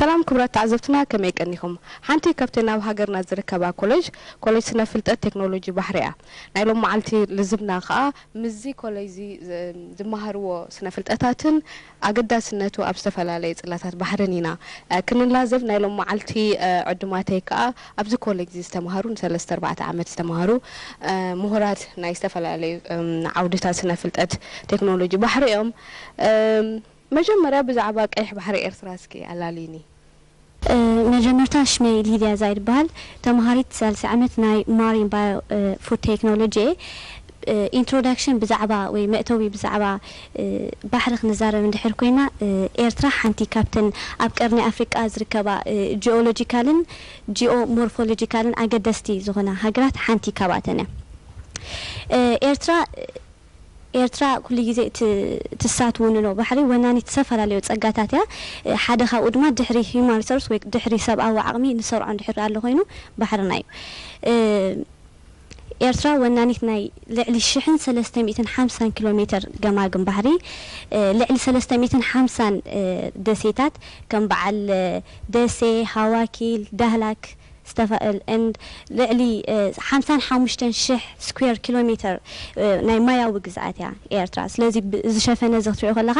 ሰላም ክቡራት ተዓዘብትና፣ ከመይ ቀኒኹም? ሓንቲ ካብተን ኣብ ሃገርና ዝርከባ ኮሌጅ፣ ኮሌጅ ስነ ፍልጠት ቴክኖሎጂ ባሕሪ እያ። ናይ ሎም መዓልቲ ልዝብና ከኣ ምስዚ ኮሌጅ እዚ ዝ-፣ ዝመሃርዎ ስነ ፍልጠታትን ኣገዳስነቱ ኣብ ዝተፈላለዩ ጽላታት ባሕርን ኢና፣ እ፣ ክንላዘብ። ናይ ሎም መዓልቲ፣ እ፣ ዕዱማተይ ከኣ ኣብዚ ኮሌጅ እዚ ዝተምሃሩ ንሰለስተ ኣርባዕተ ዓመት ዝተምሃሩ፣ እ፣ ምሁራት ናይ ዝተፈላለዩ፣ እም፣ ዓውድታት ስነ ፍልጠት ቴክኖሎጂ ባሕሪ እዮም። እም፣ መጀመርያ ብዛዕባ ቀይሕ ባሕሪ ኤርትራ እስኪ ኣላልይኒ። እ፣ መጀመርታ ሽመይ ሊድያ ዛይድ በሃል፣ ተምሃሪት ሳልሳይ ዓመት ናይ ማሪን ባዮ፣ እ፣ ፉድ ቴክኖሎጂ እየ። እ፣ ኢንትሮዳክሽን ብዛዕባ ወይ መእተዊ ብዛዕባ፣ እ፣ ባሕሪ ክንዛረብ እንድሕር ኮይና፣ እ፣ ኤርትራ ሓንቲ ካብተን ኣብ ቀርኒ ኣፍሪቃ ዝርከባ፣ እ፣ ጂኦሎጂካልን ጂኦ ሞርፎሎጂካልን ኣገደስቲ ዝኾና ሃገራት ሓንቲ ካባተን እያ። እ፣ ኤርትራ ኤርትራ ኩሉ ግዜ እቲ፣ እቲ እሳ ትውንኖ ባሕሪ ወናኒት ዝተፈላለዩ ጸጋታት እያ። ሓደ ካብኡ ድማ ድሕሪ ሂዩማን ሪሶርስ ወይ ድሕሪ ሰብኣዊ ዓቕሚ ንሰርዖ እንድሕር ኣሎ ኮይኑ ባሕርና እዩ። እ፣ ኤርትራ ወናኒት ናይ ልዕሊ ሽሕን ሰለስተ ሚእትን ሓምሳን ኪሎ ሜተር ገማግም ባሕሪ፣ እ፣ ልዕሊ ሰለስተ ሚእትን ሓምሳን፣ እ፣ ደሴታት ከም በዓል፣ እ፣ ደሴ፣ ሃዋኪል፣ ዳህላክ፣ ዝተፋ-፣ እል-፣ and ልዕሊ፣ እ፣ ሓምሳን ሓሙሽተን ሽሕ ስኩዌር ኪሎ ሜተር፣ እ፣ ናይ ማያዊ ግዝኣት እያ ኤርትራ። ስለዚ ብ-፣ እዚ ሸፈነ እዚ ክትሪኦ ከለኻ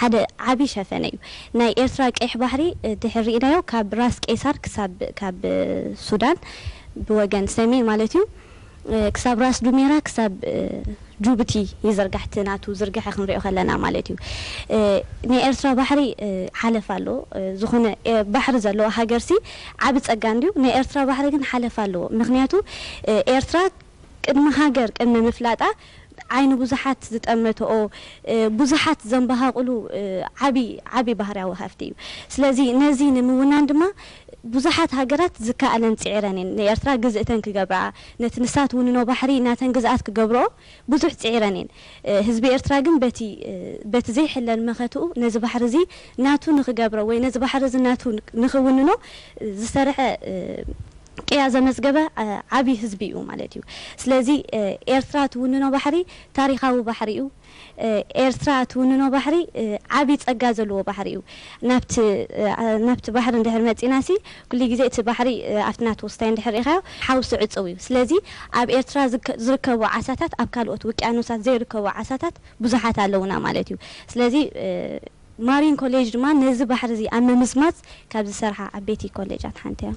ሓደ ዓቢ ሸፈነ እዩ። ናይ ኤርትራ ቀይሕ ባሕሪ፣ እ፣ ድሕር ርኢናዮ ካብ ራስ ቄሳር ክሳብ፣ ካብ፣ እ፣ ሱዳን ብወገን ሰሜን ማለት እዩ፣ እ፣ ክሳብ ራስ ዱሜራ ክሳብ፣ እ፣ ጁቡቲ ይዝርጋሕ፣ እቲ ናቱ ዝርግሐ ክንሪኦ ከለና ማለት እዩ። እ፣ ናይ ኤርትራ ባሕሪ፣ እ፣ ሓለፋ ኣለዎ። እ፣ ዝኾነ፣ እ፣ ባሕሪ ዘለዎ ሃገርሲ ዓቢ ጸጋ እንድዩ። ናይ ኤርትራ ባሕሪ ግን ሓለፋ ኣለዎ። ምኽንያቱ፣ እ፣ ኤርትራ ቅድሚ ሃገር ቅድሚ ምፍላጣ ዓይኒ ብዙሓት ዝጠመትኦ፣ እ፣ ብዙሓት ዘንበሃቑሉ፣ እ፣ ዓቢ፣ ዓቢ ባህርያዊ ሃፍቲ እዩ። ስለዚ ነዚ ንምውናን ድማ ብዙሓት ሃገራት ዝከኣለን ጽዒረን እየን። ንኤርትራ ግዝእተን ክገብርኣ፣ ነቲ ንሳ ትውንኖ ባሕሪ ናተን ግዝኣት ክገብርኦ ብዙሕ ጽዒረን እየን። እ፣ ህዝቢ ኤርትራ ግን በቲ፣ እ፣ በቲ ዘይሕለል መኸትኡ ነዚ ባሕሪ እዚ ናቱ ንኽገብሮ ወይ ነዚ ባሕሪ እዚ ናቱ ንኽውንኖ ዝሰርሐ፣ እ፣ ቅያ ዘመዝገበ፣ እ፣ ዓቢ ህዝቢ እዩ ማለት እዩ። ስለዚ፣ እ፣ ኤርትራ ትውንኖ ባሕሪ ታሪኻዊ ባሕሪ እዩ። እ፣ ኤርትራ ትውንኖ ባሕሪ፣ እ፣ ዓቢ ጸጋ ዘለዎ ባሕሪ እዩ። ናብቲ፣ እ፣ ናብቲ ባሕሪ እንድሕር መጺናሲ፣ ኩሉ ግዜ እቲ ባሕሪ፣ እ፣ ኣብቲ ናቱ ውስታይ እንድሕር ርኢኻዮ፣ ሓውሲ ዕጽው እዩ። ስለዚ ኣብ ኤርትራ ዝከ-፣ ዝርከቡ ዓሳታት ኣብ ካልኦት ውቅያኖሳት ዘይርከቡ ዓሳታት ብዙሓት ኣለዉና ማለት እዩ። ስለዚ፣ እ፣ ማሪን ኮሌጅ ድማ ነዚ ባሕሪ እዚ ኣብ ምምዝማዝ ካብ ዝሰርሓ ዓበይቲ ኮሌጃት ሓንቲ እያ።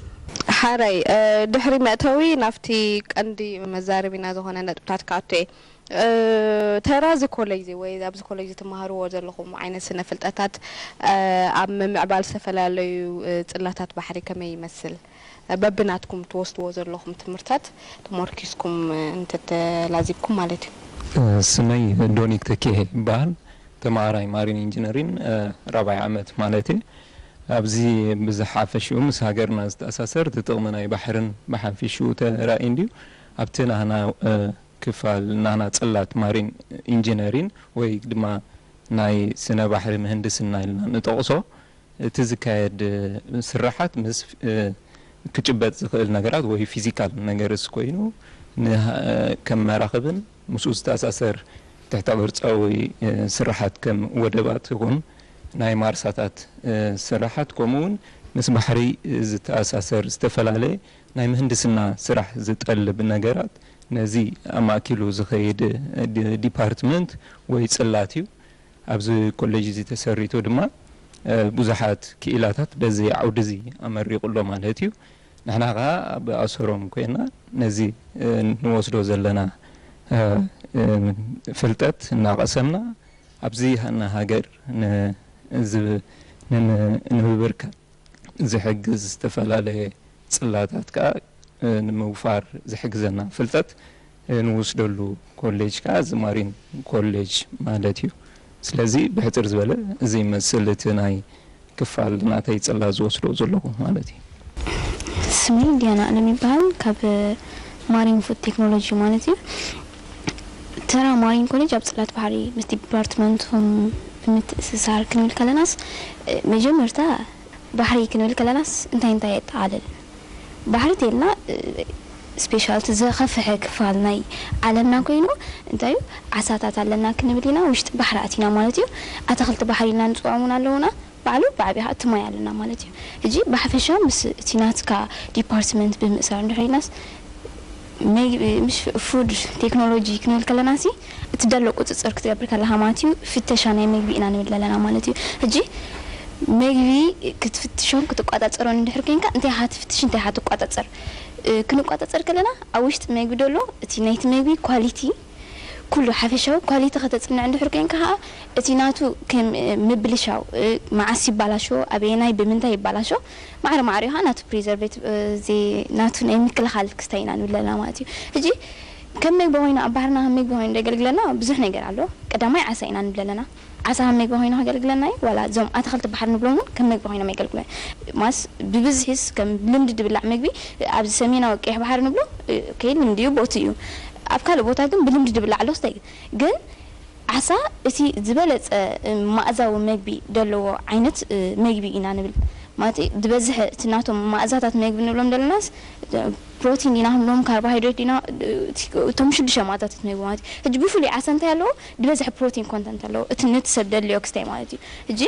ሓራይ፣ እ፣ ድሕሪ መእተዊ ናብቲ ቀንዲ መዛረቢና ዝኾነ ነጥብታት ክኣቱ እየ። እ፣ ተራ እዚ ኮሌጅ እዚ ወይ ኣብዚ ኮሌጅ እዚ ትመሃርዎ ዘለኹም ዓይነት ስነ ፍልጠታት፣ እ፣ ኣብ ምምዕባል ዝተፈላለዩ፣ እ፣ ጽላታት ባሕሪ ከመይ ይመስል? በብናትኩም ትወስድዎ ዘለኹም ትምህርታት ተመርኪስኩም፣ እ፣ እንተተላዚብኩም ማለት እዩ። እ፣ ስመይ ዶኒክ ተኪኤ ይበሃል። ተመሃራይ ማሪን ኢንጂነሪን፣ እ፣ ራብዓይ ዓመት ማለት እዩ። ኣብዚ ብዝሓፈሽኡ ምስ ሃገርና ዝተኣሳሰር እቲ ጥቕሚ ናይ ባሕርን ብሓፊሽኡ ተራእዩ እንድዩ። ኣብቲ ናህና፣ እ፣ ክፋል ናህና ጽላት ማሪን ኢንጂነሪን ወይ ድማ ናይ ስነ ባሕሪ ምህንድስና ኢልና ንጠቕሶ፣ እቲ ዝካየድ ስራሓት ምስ፣ እ፣ ክጭበጥ ዝኽእል ነገራት ወይ ፊዚካል ነገርስ ኮይኑ ን-፣ ከም መራኽብን ምስኡ ዝተኣሳሰር ትሕተ ቅርጻዊ፣ እ፣ ስራሓት ከም ወደባት ይኹን ናይ ማርሳታት፣ እ፣ ስራሓት ከምኡ እውን ምስ ባሕሪ ዝተኣሳሰር ዝተፈላለየ ናይ ምህንድስና ስራሕ ዝጠልብ ነገራት ነዚ ኣማእኪሉ ዝኸይድ ዲ-፣ ዲፓርትመንት ወይ ጽላት እዩ። ኣብዚ ኮሌጅ እዚ ተሰሪቱ ድማ፣ እ፣ ብዙሓት ክኢላታት በዚ ዓውዲ እዚ ኣመሪቑ ኣሎ ማለት እዩ። ንሕና ኸዓ ኣብ ኣሰሮም ኮይና ነዚ፣ እ፣ ንወስዶ ዘለና፣ እ፣ እ፣ ፍልጠት እናቐሰምና ኣብዚ ሃና ሃገር ን-፣ ዝብ-፣ ን-፣ ንምብርካት ዝሕግዝ ዝተፈላለየ ጽላታት ከኣ፣ እ፣ ንምውፋር ዝሕግዘና ፍልጠት፣ እ፣ ንወስደሉ ኮሌጅ ከኣ እዚ ማሪን ኮሌጅ ማለት እዩ። ስለዚ ብሕጽር ዝበለ እዚ ይመስል እቲ ናይ ክፋል ናተይ ጽላት ዝወስዶ ዘለኹ ማለት እዩ። ስመይ ዲያና ኣለም ይበሃል። ካብ ማሪን ፉድ ቴክኖሎጂ ማለት እዩ። ተራ ማሪን ኮሌጅ ኣብ ጽላት ባሕሪ ምስ ዲፓርትመንቶም ብምትእስሳር ክንብል ከለናስ፣ እ፣ መጀመርታ ባሕሪ ክንብል ከለናስ እንታይ እንታይ የጠቓልል? ባሕሪ ተልና፣ እ፣ ስፔሻል እቲ ዝኸፍሐ ክፋል ናይ ዓለምና ኮይኑ፣ እንታይ እዩ፣ ዓሳታት ኣለና ክንብል ኢና፣ ውሽጢ ባሕሪ ኣቲና ማለት እዩ። ኣታኽልቲ ባሕሪ ኢልና ንፅውዖም እውን ኣለውና። ባዕሉ ብዓቢኻ እቲ ማይ ኣለና ማለት እዩ። ሕጂ ብሓፈሻ ምስ እቲ ናትካ ዲፓርትመንት ብምእሳር እንድሕር ኢልናስ፣ መግቢ፣ ምሽ ፉድ ቴክኖሎጂ ክንብል ከለና ሲ፣ እቲ ደሎ ቁፅፅር ክትገብር ከለኻ ማለት እዩ፣ ፍተሻ ናይ መግቢ ኢና ንብል ዘለና ማለት እዩ። ሕጂ መግቢ ክትፍትሾን ክትቋፃፀሮን እንድሕር ኮይንካ፣ እንታይ ኢኻ ትፍትሽ፣ እንታይ ኢኻ ትቋፃፀር? እ፣ ክንቋፃፀር ከለና ኣብ ውሽጢ መግቢ ደሎ እቲ ናይቲ መግቢ ኳሊቲ፣ ኩሉ ሓፈሻዊ ኳሊቲ ከተፅንዕ እንድሕር ኮይንካ ከዓ፣ እቲ ናቱ ከም ምብልሻው፣ እ፣ መዓስ ይባላሾ፣ ኣበየናይ ብምንታይ ይባላሾ፣ ማዕረ ማዕሪኡ ከዓ ናቱ ፕሪዘርቬት፣ እ፣ እዚ ናቱ ናይ ምክልኻል ክስታይ ኢና ንብል ኣለና ማለት እዩ። ሕጂ ከም መግቢ ኮይኑ ኣብ ባሕርና ከም መግቢ ኮይኑ ዘገልግለና ብዙሕ ነገር ኣሎ። ቀዳማይ ዓሳ ኢና ንብል ኣለና። ዓሳ ከም መግቢ ኮይኑ ከገልግለና እዩ። ዋላ እዞም ኣትክልቲ ባሕሪ ንብሎም እውን ከም መግቢ ኮይኖም የገልግሉ። ማስ ብብዝሒስ ከም ልምዲ ድብላዕ መግቢ ኣብዚ ሰሜናዊ ቀይሕ ባሕሪ ንብሎ፣ እ፣ ከይ ልምዲ እዩ፣ ቦቲ እዩ። ኣብ ካልእ ቦታ ግን ብልምዲ ድብላዕ ኣሎ ክስታይ እዩ። ግን ዓሳ እቲ ዝበለጸ፣ እ፣ ማእዛዊ መግቢ ደለዎ ዓይነት፣ እ፣ መግቢ ኢና ንብል። ማለት ድበዝሕ እቲ ናቶም ማእዛታት መግቢ ንብሎም ደለናስ፣ እ፣ ፕሮቲን ዲና ክንብሎም፣ ካርቦሃይድሬት ዲና፣ እ፣ እቲ፣ እቶም ሽዱሽተ ማእዛታት መግቢ ማለት እዩ። ሕጂ ብፍሉይ ዓሳ እንታይ ኣለዎ? ድበዝሕ ፕሮቲን ኮንተንት ኣለዎ። እቲ ነቲ ሰብ ደልዮ ክስታይ ማለት እዩ። ሕጂ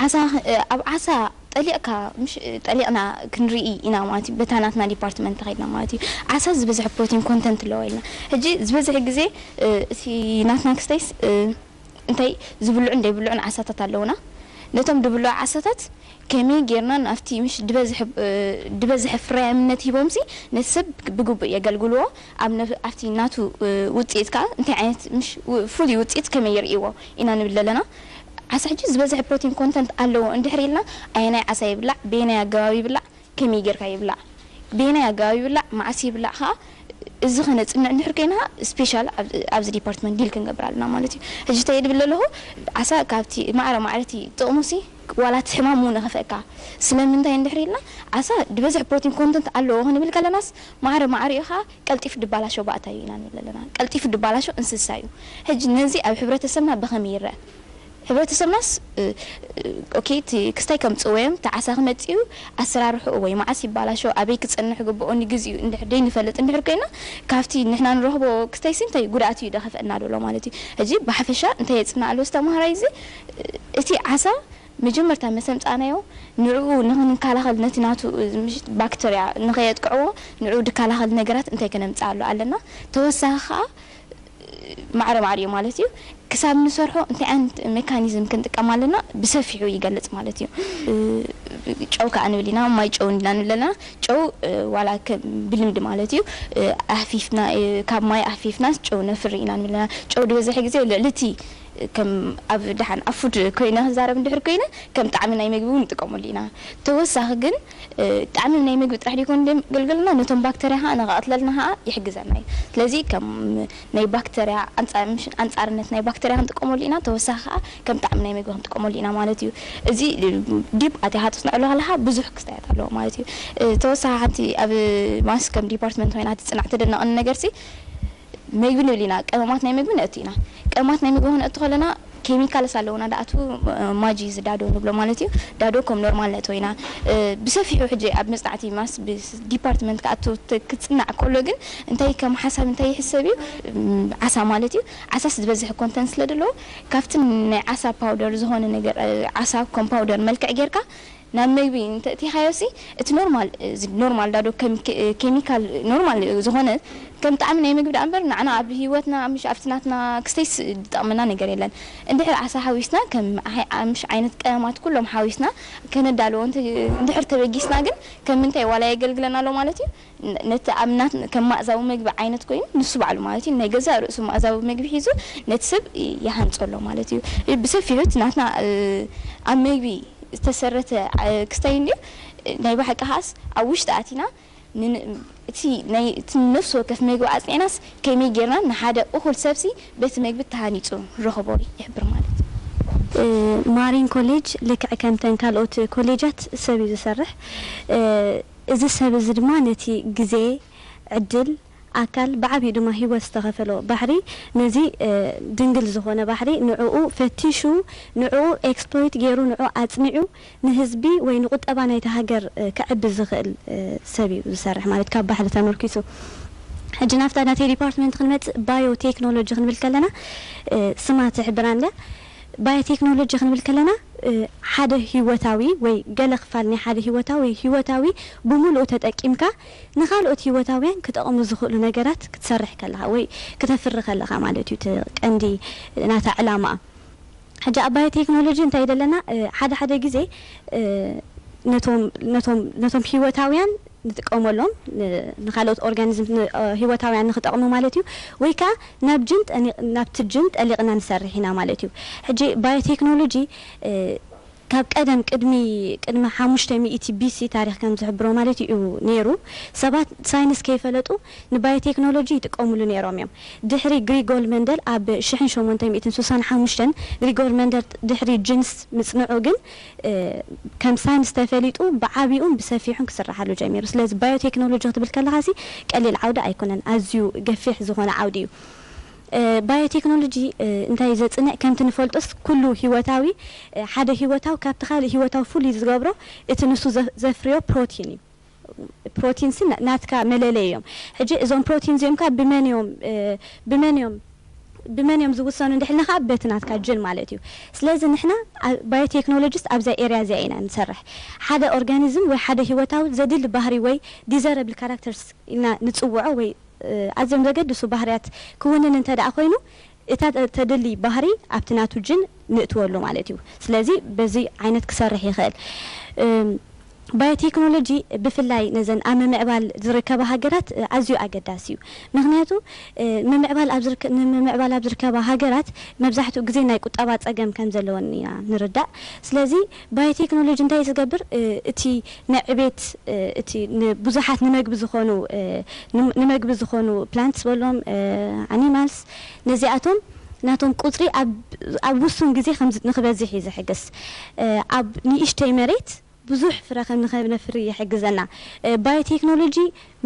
ዓሳ፣ እ፣ ኣብ ዓሳ ጠሊቕካ፣ ምሽ፣ እ፣ ጠሊቕና ክንርኢ ኢና ማለት እዩ። በታ ናትና ዲፓርትመንት ተኸድና ማለት እዩ። ዓሳ ዝበዝሕ ፕሮቲን ኮንተንት ኣለዎ ኢልና። ሕጂ ዝበዝሕ ግዜ፣ እ፣ እቲ ናትና ክስተይስ፣ እ፣ እንታይ ዝብልዑን ዘይብልዑን ዓሳታት ኣለውና። ነቶም ድብልዑ ዓሳታት ከመይ ጌርና ናብቲ ምሽ ድበዝሕ፣ እ፣ ድበዝሕ ፍርያምነት ሂቦምሲ ነቲ ሰብ ብግቡእ የገልግልዎ። ኣብ ነፍ-፣ ኣብቲ ናቱ፣ እ፣ ውጽኢት ከኣ እንታይ ዓይነት ምሽ ው-፣ ፍሉይ ውጽኢት ከመይ ይርእይዎ ኢና ንብል ኣለና። ዓሳ ሕጂ ዝበዝሕ ፕሮቲን ኮንተንት ኣለዎ እንድሕር ኢልና ኣየናይ ዓሳ ይብላዕ፣ በየናይ ኣገባብ ይብላዕ፣ ከመይ ጌርካ ይብላዕ፣ በየናይ ኣገባብ ይብላዕ፣ መዓስ ይብላዕ ከኣ እዚ ከነጽንዕ እንድሕር ኮይና ስፔሻል ኣብ-፣ ኣብዚ ዲፓርትመንት ዲል ክንገብር ኣለና ማለት እዩ። ሕጂ እንታይ ድብል ኣለኹ፣ ዓሳ ካብቲ ማዕረ ማዕረቲ ጥቕሙሲ ዋላ እቲ ሕማም እውን ይኸፍአካ። ስለምንታይ እንድሕር ኢልና ዓሳ ድበዝሕ ፕሮቲን ኮንተንት ኣለዎ ክንብል ከለናስ ማዕረ ማዕሪኡ ከኣ ቀልጢፉ ድባላሾ ባእታ እዩ ኢና ንብል ኣለና። ቀልጢፉ ድባላሾ እንስሳ እዩ። ሕጂ ነዚ ኣብ ሕብረተሰብና ብኸመይ ይረአ? ሕብረተሰብናስ፣ እ፣ እ፣ ኦኬ፣ እቲ ክስታይ ከምጽእዎ እዮም፣ እቲ ዓሳ ክመጽእ እዩ፣ ኣሰራርሕኡ ወይ መዓስ ይባላሾ፣ ኣበይ ክጸንሕ ግብኦ ንግዚኡ እንድሕር ደይንፈልጥ እንድሕር ኮይና፣ ካብቲ ንሕና ንረኽቦ ክስታይሲ እንታይ ጉድኣት እዩ ደኸፍአና ደሎ ማለት እዩ። ሕጂ ብሓፈሻ እንታይ የጽንዕ ኣሎ እዚ ተማሃራይ እዚ? እቲ ዓሳ መጀመርታ መሰምጻናዮ ንዕኡ ንኽንከላኸል ነቲ ናቱ፣ እ፣ ምሽ-፣ ባክተርያ ንኸየጥቅዕዎ ንዕኡ ድከላኸል ነገራት እንታይ ከነምጽእ ኣሎ ኣለና። ተወሳኺ ከኣ ማዕረ ማዕሪኡ ማለት እዩ። ክሳብ ንሰርሖ እንታይ ዓይነት ሜካኒዝም ክንጥቀም ኣለና ብሰፊሑ ይገልጽ ማለት እዩ። እ፣ ጨው ከኣ ንብል ኢና፣ ማይ ጨው እንዲና ንብል ኣለና። ጨው፣ እ፣ ዋላ ከም ብልምዲ ማለት እዩ፣ እ፣ ኣህፊፍና፣ እ፣ ካብ ማይ ኣህፊፍና ጨው ነፍሪ ኢና ንብል ኣለና። ጨው ዝበዝሐ ግዜ ልዕሊ እቲ ከም ኣብ ደሓን ኣብ ፉድ ኮይነ ክዛረብ እንድሕር ኮይነ ከም ጣዕሚ ናይ መግቢ እውን ንጥቀመሉ ኢና። ተወሳኺ ግን፣ እ፣ ጣዕሚ ናይ መግቢ ጥራሕ ደይኮነ ዘገልግለና፣ ነቶም ባክተርያ ኸዓ ንኸቐትለልና ኸዓ ይሕግዘና እዩ። ስለዚ ከም ናይ ባክተርያ ኣንጻ-፣ ምሽ-፣ ኣንጻርነት ናይ ባክተርያ ክንጥቀመሉ ኢና፣ ተወሳኺ ኸዓ ከም ጣዕሚ ናይ መግቢ ክንጥቀመሉ ኢና ማለት እዩ። እዚ ዲፕ ኣትያ ኸዓ ተጽንዐሉ ከለኻ ብዙሕ ክስታያት ኣለዎ ማለት እዩ። እ፣ ተወሳኺ ሓንቲ ኣብ ማስ ከም ዲፓርትመንት ኮይና ትጽናዕ ተደነቐኒ ነገርሲ፣ መግቢ ንብል ኢና፣ ቀመማት ናይ መግቢ ነእቱ ኢና። ቀመማት ናይ መግቢ ክነእቱ ከለና ኬሚካልስ ኣለውና፣ ደኣቱ፣ እ፣ ማጂ ዝዳዶ ንብሎ ማለት እዩ። ዳዶ ከም ኖርማል ነእቶ ኢና። እ፣ ብሰፊሑ ሕጂ ኣብ መጽናዕቲ ማስ ብ-፣ ዲፓርትመንት ክኣቱ ት-፣ ክጽናዕ ከሎ ግን እንታይ ከም ሓሳብ እንታይ ይሕሰብ እዩ? እም፣ ዓሳ ማለት እዩ። ዓሳስ ዝበዝሕ ኮንተንት ስለ ዘለዎ ካብቲ ናይ ዓሳ ፓውደር ዝኾነ ነገር፣ እ፣ ዓሳ ከም ፓውደር መልክዕ ጌርካ ናብ መግቢ እንተእቲኻዮሲ፣ እቲ ኖርማል፣ እዚ ኖርማል ዳዶ ከም ኬ-፣ ኬሚካል ኖርማል ዝኾነ ከም ጣዕሚ ናይ መግቢ ደኣ እምበር፣ ንዓና ኣብ ህይወትና፣ ምሽ ኣብቲ ናትና ክስተይስ ዝጠቕመና ነገር የለን። እንድሕር ዓሳ ሓዊስና፣ ከም ኣይ-፣ ምሽ ዓይነት ቀመማት ኩሎም ሓዊስና ከነዳልዎ እንተ-፣ እንድሕር ተበጊስና ግን፣ ከም ምንታይ ዋላ የገልግለና ኣሎ ማለት እዩ። ነ-፣ ነቲ ኣብ ናት-፣ ከም ማእዛዊ መግቢ ዓይነት ኮይኑ፣ ንሱ ባዕሉ ማለት እዩ፣ ናይ ገዛእ ርእሱ ማእዛዊ መግቢ ሒዙ፣ ነቲ ሰብ ይሃንጾ ኣሎ ማለት እዩ። ብሰፊሑ እቲ ናትና፣ እ፣ ኣብ መግቢ ዝተሰረተ፣ እ፣ ክስታይ እንድዩ። ናይ ብሓቂ ኸኣስ ኣብ ውሽጢ ኣቲና ንን-፣ እቲ ናይ፣ እቲ ነፍሲ ወከፍ መግቢ ኣጽኒዕናስ ከመይ ጌርና ንሓደ እኹል ሰብሲ በቲ መግቢ ተሃኒጹ ንረኽቦ ይሕብር ማለት እዩ። እ፣ ማሪን ኮሌጅ ልክዕ ከምተን ካልኦት ኮሌጃት ሰብ እዩ ዝሰርሕ። እ፣ እዚ ሰብ እዚ ድማ ነቲ ግዜ፣ ዕድል፣ ኣካል፣ ብዓቢኡ ድማ ህይወት ዝተኸፈሎ ባሕሪ ነዚ፣ እ፣ ድንግል ዝኾነ ባሕሪ ንዕኡ ፈቲሹ፣ ንዕኡ ኤክስፕሎይት ገይሩ፣ ንዕኡ ኣጽኒዑ ንህዝቢ ወይ ንቁጠባ ናይታ ሃገር፣ እ፣ ከዕቢ ዝኽእል፣ እ፣ ሰብ እዩ ዝሰርሕ ማለት ካብ ባሕሪ ተመርኪሱ። ሕጂ ናብታ ናተይ ዲፓርትመንት ክንመጽእ ባዮ ቴክኖሎጂ ክንብል ከለና፣ እ፣ ስማ ትሕብራ እንድያ። ባዮቴክኖሎጂ ክንብል ከለና ሓደ ህይወታዊ ወይ ገለ ክፋል ናይ ሓደ ህይወታዊ ወይ ህይወታዊ ብምሉኡ ተጠቂምካ ንኻልኦት ህይወታውያን ክጠቕሙ ዝኽእሉ ነገራት ክትሰርሕ ከለኻ ወይ ክተፍሪ ከለኻ ማለት እዩ እቲ ቀንዲ ናታ ዕላማ። ሕጂ ኣብ ባዮቴክኖሎጂ እንታይ ደለና ሓደ ሓደ ግዜ ነቶም ነቶም ነቶም ህይወታውያን ንጥቀመሎም ንካልኦት ኦርጋኒዝም ህይወታውያን ንክጠቕሙ ማለት እዩ። ወይ ከዓ ናብ ጅን ናብ ትጅን ጠሊቕና ንሰርሕ ኢና ማለት እዩ። ሕጂ ባዮቴክኖሎጂ ካብ ቀደም ቅድሚ ቅድሚ ሓሙሽተ ሚእቲ ቢሲ ታሪክ ከም ዝሕብሮ ማለት እዩ ነይሩ። ሰባት ሳይንስ ከይፈለጡ ንባዮቴክኖሎጂ ይጥቀሙሉ ነይሮም እዮም። ድሕሪ ግሪጎል መንደል ኣብ ሽሕን ሸሞንተ ሚእትን ስሳን ሓሙሽተን ግሪጎል መንደል ድሕሪ ጅንስ ምፅንዑ ግን ከም ሳይንስ ተፈሊጡ ብዓብኡን ብሰፊሑን ክስራሓሉ ጀሚሩ። ስለዚ ባዮቴክኖሎጂ ክትብል ከለኻ ሲ ቀሊል ዓውዲ ኣይኮነን፣ ኣዝዩ ገፊሕ ዝኾነ ዓውዲ እዩ። ባዮቴክኖሎጂ እንታይ ዘፅንዕ ከምቲ ንፈልጦስ ኩሉ ህይወታዊ ሓደ ህይወታዊ ካብቲ ካልእ ህይወታዊ ፍሉይ ዝገብሮ እቲ ንሱ ዘፍርዮ ፕሮቲን እዩ። ፕሮቲን ሲ ናትካ መለለይ እዮም። ሕጂ እዞም ፕሮቲን እዚኦም ከ ብመን እዮም ብመን እዮም ብመን እዮም ዝውሰኑ እንድሕልና ከዓ በቲ ናትካ ጅን ማለት እዩ። ስለዚ ንሕና ባዮቴክኖሎጂስት ኣብዛ ኤርያ እዚኣ ኢና ንሰርሕ። ሓደ ኦርጋኒዝም ወይ ሓደ ህይወታዊ ዘድሊ ባህሪ ወይ ዲዘረብል ካራክተርስ ኢና ንፅውዖ ወይ ኣዝዮም ዘገድሱ ባህርያት ክውንን እንተ ደኣ ኮይኑ እታ ተድሊ ባህሪ ኣብቲ ናቱ ጅን ንእትወሉ ማለት እዩ። ስለዚ በዚ ዓይነት ክሰርሕ ይኽእል። ባዮቴክኖሎጂ ብፍላይ ነዘን ኣብ ምምዕባል ዝርከባ ሃገራት ኣዝዩ ኣገዳሲ እዩ። ምክንያቱ ምምዕባል ኣብ ዝርከባ ሃገራት መብዛሕትኡ ግዜ ናይ ቁጠባ ጸገም ከም ዘለወን ኢና ንርዳእ። ስለዚ ባዮቴክኖሎጂ እንታይ ዝገብር? እቲ ንዕቤት እቲ ብዙሓት ንመግቢ ዝኾኑ ንመግቢ ዝኾኑ ፕላንትስ በሎም ኣኒማልስ ነዚኣቶም ናቶም ቁፅሪ ኣብ ውሱን ግዜ ንክበዝሕ እዩ ዝሕግዝ። ኣብ ንእሽተይ መሬት ብዙሕ ፍረ ከም ንኸነፍሪ ይሕግዘና። ባዮቴክኖሎጂ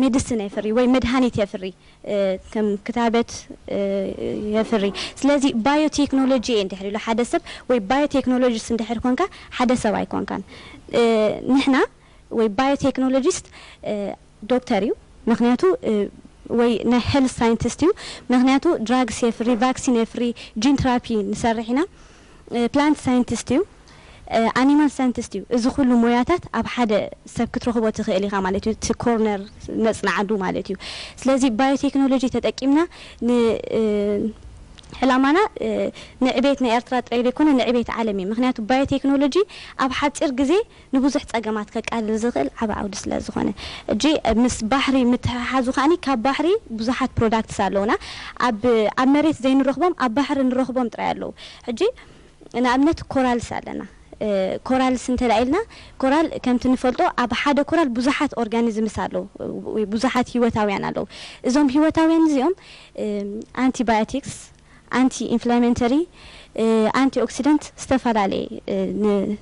ሜዲስን የፍሪ ወይ መድሃኒት የፍሪ፣ ከም ክታበት የፍሪ። ስለዚ ባዮቴክኖሎጂ እየ እንድሕር ኢሉ ሓደ ሰብ ወይ ባዮቴክኖሎጂስት እንድሕር ኮንካ ሓደ ሰብ ኣይኮንካን። ንሕና ወይ ባዮቴክኖሎጂስት ዶክተር እዩ፣ ምክንያቱ ወይ ናይ ሄልት ሳይንቲስት እዩ፣ ምክንያቱ ድራግስ የፍሪ፣ ቫክሲን የፍሪ፣ ጂን ትራፒ ንሰርሕ ኢና፣ ፕላንት ሳይንቲስት እዩ፣ ኣኒማል ሳይንቲስት እዩ። እዚ ኩሉ ሞያታት ኣብ ሓደ ሰብ ክትረኽቦ ትኽእል ኢኻ ማለት እዩ። እቲ ኮርነር ነፅንዓሉ ማለት እዩ። ስለዚ ባዮቴክኖሎጂ ተጠቂምና ን ዕላማና ንዕቤት ናይ ኤርትራ ጥራይ ዘይኮነ ንዕቤት ዓለም እዩ። ምክንያቱ ባዮቴክኖሎጂ ኣብ ሓፂር ግዜ ንብዙሕ ጸገማት ከቃልል ዝኽእል ዓቢ ዓውዲ ስለ ዝኾነ። ሕጂ ምስ ባሕሪ ምትሕሓዙ ከኣኒ ካብ ባሕሪ ብዙሓት ፕሮዳክትስ ኣለውና። ኣብ ኣብ መሬት ዘይንረኽቦም ኣብ ባሕሪ ንረኽቦም ጥራይ ኣለዉ። ሕጂ ንኣብነት ኮራልስ ኣለና። ኮራልስ እንተ ኢልና ኮራል ከምቲ ንፈልጦ ኣብ ሓደ ኮራል ብዙሓት ኦርጋኒዝምስ ኣለዉ ወይ ብዙሓት ህይወታውያን ኣለዉ። እዞም ህይወታውያን እዚኦም ኣንቲባዮቲክስ ኣንቲ ኢንፍላሜንተሪ ኣንቲ ኦክሲደንት ዝተፈላለየ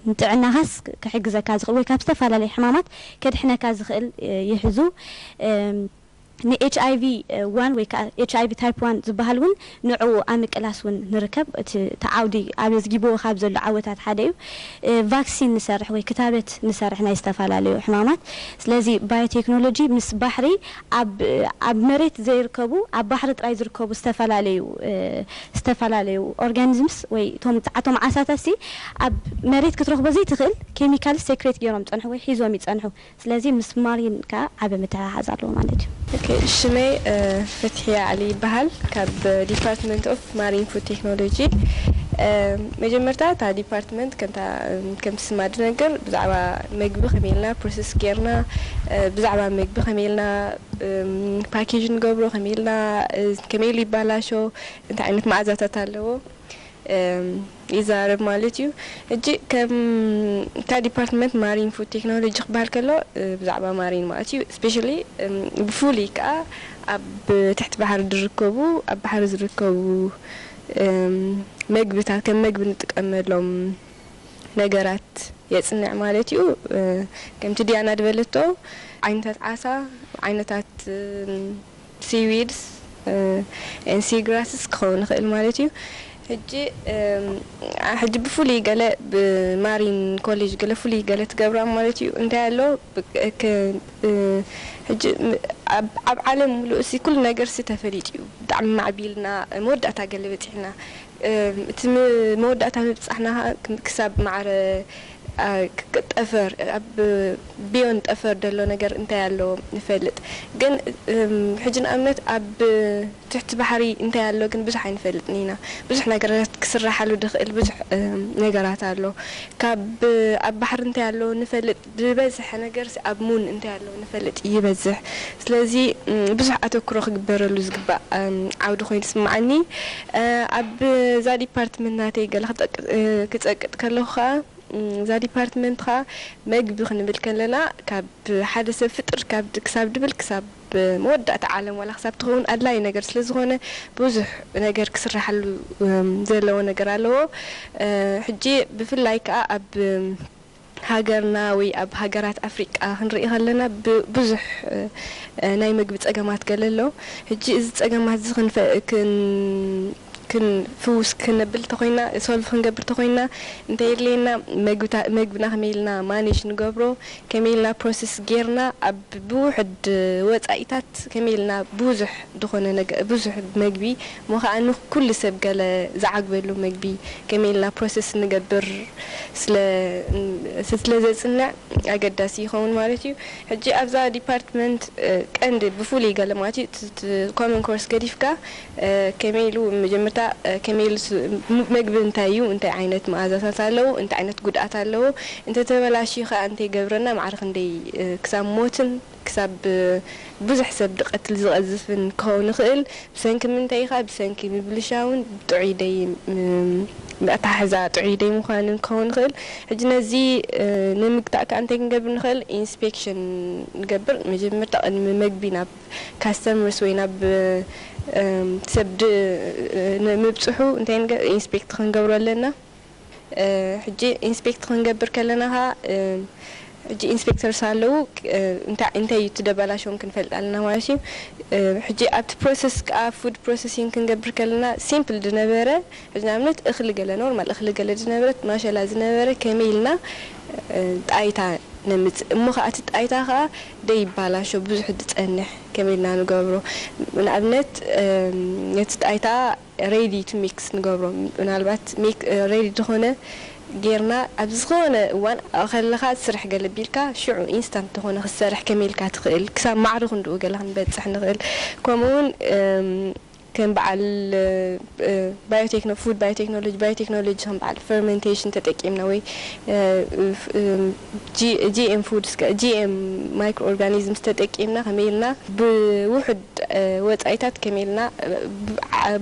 ንጥዕናኻስ ክሕግዘካ ዝኽእል ወይ ካብ ዝተፈላለየ ሕማማት ከድሕነካ ዝኽእል ይሕዙ። ን ኤች ኣይ ቪ ዋን ወይ ከዓ ኤች ኣይ ቪ ታይፕ ዋን ዝበሃል እውን ንዕኡ ኣብ ምቅላስ እውን ንርከብ። እቲ ዓውዲ ኣመዝጊብዎ ካብ ዘሎ ዓወታት ሓደ እዩ። ቫክሲን ንሰርሕ ወይ ክታበት ንሰርሕ ናይ ዝተፈላለዩ ሕማማት። ስለዚ ባዮቴክኖሎጂ ምስ ባሕሪ ኣብ መሬት ዘይርከቡ ኣብ ባሕሪ ጥራይ ዝርከቡ ዝተፈላለዩ ዝተፈላለዩ ኦርጋኒዝምስ ወይ እቶም ዓሳታት ሲ ኣብ መሬት ክትረኽቦ ዘይትኽእል ኬሚካልስ ሴክሬት ገይሮም ይፀንሑ ወይ ሒዞም ይፀንሑ። ስለዚ ምስ ማሪን ከዓ ዓቢ ምትሕሓዝ ኣለዎ ማለት እዩ። ሽመይ ፈትሕያ ዓሊ ይበሃል ካብ ዲፓርትመንት ኦፍ ማሪን ፉድ ቴክኖሎጂ። መጀመርታ እታ ዲፓርትመንት ከምቲ ስማ ዝነግር ብዛዕባ መግቢ ከመይ ኢልና ፕሮሰስ ጌርና፣ ብዛዕባ መግቢ ከመይ ኢልና ፓኬጅ ንገብሮ፣ ከመይ ኢልና ከመይ ኢሉ ይባላሾ፣ እንታይ ዓይነት መኣዛታት ኣለዎ ይዛረብ ማለት እዩ። ሕጂ ከም እታ ዲፓርትመንት ማሪን ፉድ ቴክኖሎጂ ክበሃል ከሎ ብዛዕባ ማሪን ማለት እዩ። ስፔሻሊ ብፍሉይ ከዓ ኣብ ትሕቲ ባሕሪ ዝርከቡ ኣብ ባሕሪ ዝርከቡ መግብታት ከም መግቢ ንጥቀመሎም ነገራት የፅንዕ ማለት እዩ። ከምቲ ዲያና ዝበለቶ ዓይነታት ዓሳ፣ ዓይነታት seaweeds and seagrasses ክኸውን ይኽእል ማለት እዩ። ሕጂ ሕጂ ብፍሉይ ገለ ብማሪን ኮሌጅ ገለ ፍሉይ ገለ ትገብራ ማለት እዩ። እንታይ ኣሎ ሕጂ ኣብ ዓለም ሙሉእ ሲ ኩሉ ነገር ሲ ተፈሊጡ እዩ። ብጣዕሚ ማዕቢልና መወዳእታ ገለ በፂሕና እቲ መወዳእታ ምብጻሕና ክሳብ ማዕረ ጠፈር ኣብ ብዮን ጠፈር ዘሎ ነገር እንታይ ኣሎ ንፈልጥ። ግን ሕጂ ንኣብነት ኣብ ትሕቲ ባሕሪ እንታይ ኣሎ ግን ብዙሕ ኣይንፈልጥን ኢና። ብዙሕ ነገራት ክስራሓሉ ድኽእል ብዙሕ ነገራት ኣሎ። ካብ ኣብ ባሕሪ እንታይ ኣሎ ንፈልጥ፣ ዝበዝሐ ነገር ኣብ ሙን እንታይ ኣሎ ንፈልጥ ይበዝሕ። ስለዚ ብዙሕ ኣተኩሮ ክግበረሉ ዝግባእ ዓውዲ ኮይኑ ስምዓኒ። ኣብ እዛ ዲፓርትመንት ናተይ ገለ ክጸቅጥ ከለኹ ከዓ እዛ ዲፓርትመንት ከዓ መግቢ ክንብል ከለና ካብ ሓደ ሰብ ፍጥር ክሳብ ድብል ክሳብ መወዳእታ ዓለም ዋላ ክሳብ ትኸውን ኣድላይ ነገር ስለ ዝኾነ ብዙሕ ነገር ክስራሓሉ ዘለዎ ነገር ኣለዎ። ሕጂ ብፍላይ ከዓ ኣብ ሃገርና ወይ ኣብ ሃገራት ኣፍሪቃ ክንርኢ ከለና ብዙሕ ናይ መግቢ ጸገማት ገለ ኣሎ። ሕጂ እዚ ጸገማት እዚ ክንፍውስ ክነብል ተኮይና ሶልቭ ክንገብር ተኮይና እንታይ የድልየና? መግብና ከመይ ኢልና ማኔጅ ንገብሮ፣ ከመይ ኢልና ፕሮሰስ ጌርና ኣብ ብውሕድ ወፃኢታት ከመይ ኢልና ብዙሕ ዝኾነ ብዙሕ መግቢ እሞ ከዓ ንኩሉ ሰብ ገለ ዝዓግበሉ መግቢ ከመይ ኢልና ፕሮሰስ ንገብር ስለ ዘፅንዕ ኣገዳሲ ይኸውን ማለት እዩ። ሕጂ ኣብዛ ዲፓርትመንት ቀንዲ ብፍሉይ ገለ ማለት እዩ ኮመን ኮርስ ገዲፍካ ከመይ ኢሉ መጀመርታ ከመይ ኢሉ መግቢ እንታይ እዩ፣ እንታይ ዓይነት መኣዛታት ኣለዉ፣ እንታይ ዓይነት ጉድኣት ኣለዎ፣ እንተተበላሽዩ ከዓ እንታይ ይገብረና፣ ማዕረ ክንደይ ክሳብ ሞትን ክሳብ ብዙሕ ሰብ ድቐትል ዝቐዝፍን ክኸውን ይኽእል። ብሰንኪ ምንታይ ኢኻ? ብሰንኪ ምብልሻውን ጥዑይ ደይ ኣተሓሕዛ ጥዑይ ደይ ምዃንን ክኸውን ይኽእል። ሕጂ ነዚ ንምግታእ ከዓ እንታይ ክንገብር ንኽእል? ኢንስፔክሽን ንገብር። መጀመርታ ቅድሚ መግቢ ናብ ካስተመርስ ወይ ናብ ሰብ ምብፅሑ እንታይ ኢንስፔክት ክንገብሮ ኣለና። ሕጂ ኢንስፔክት ክንገብር ከለና ኸዓ ሕጂ ኢንስፔክተርስ ኣለዉ። እንታይ እንታይ እዩ እቲ ደባላሽዎም ክንፈልጥ ኣለና ማለት እዩ። ሕጂ ኣብቲ ፕሮሰስ ከዓ ፉድ ፕሮሰሲንግ ክንገብር ከለና ሲምፕል ዝነበረ ሕጂ ንኣብነት እኽሊ ገለ ኖርማል እኽሊ ገለ ዝነበረት ማሸላ ዝነበረ ከመይ ኢልና ጣይታ ነምፅእ እሞ ከዓ እቲ ጣይታ ከዓ ደይባላሾ ብዙሕ ዝፀንሕ ከመይ ኢልና ንገብሮ ንኣብነት ነቲ ጣይታ ሬዲ ቱ ሚክስ ንገብሮ ምናልባት ሬዲ ዝኾነ ጌርና ኣብ ዝኾነ እዋን ከለኻ ስርሕ ገለ ቢልካ ሽዑ ኢንስታንት ዝኾነ ክትሰርሕ ከመይ ኢልካ ትኽእል ክሳብ ማዕረ ክንድኡ ገለ ክንበፅሕ ንኽእል። ከምኡ እውን ከም በዓል ባዮቴክኖ ፉድ ባዮቴክኖሎጂ ባዮቴክኖሎጂ ከም በዓል ፈርመንቴሽን ተጠቂምና ወይ ጂኤም ፉድስ ጂኤም ማይክሮ ኦርጋኒዝምስ ተጠቂምና ከመይ ኢልና ብውሑድ ወፃኢታት ከመይ ኢልና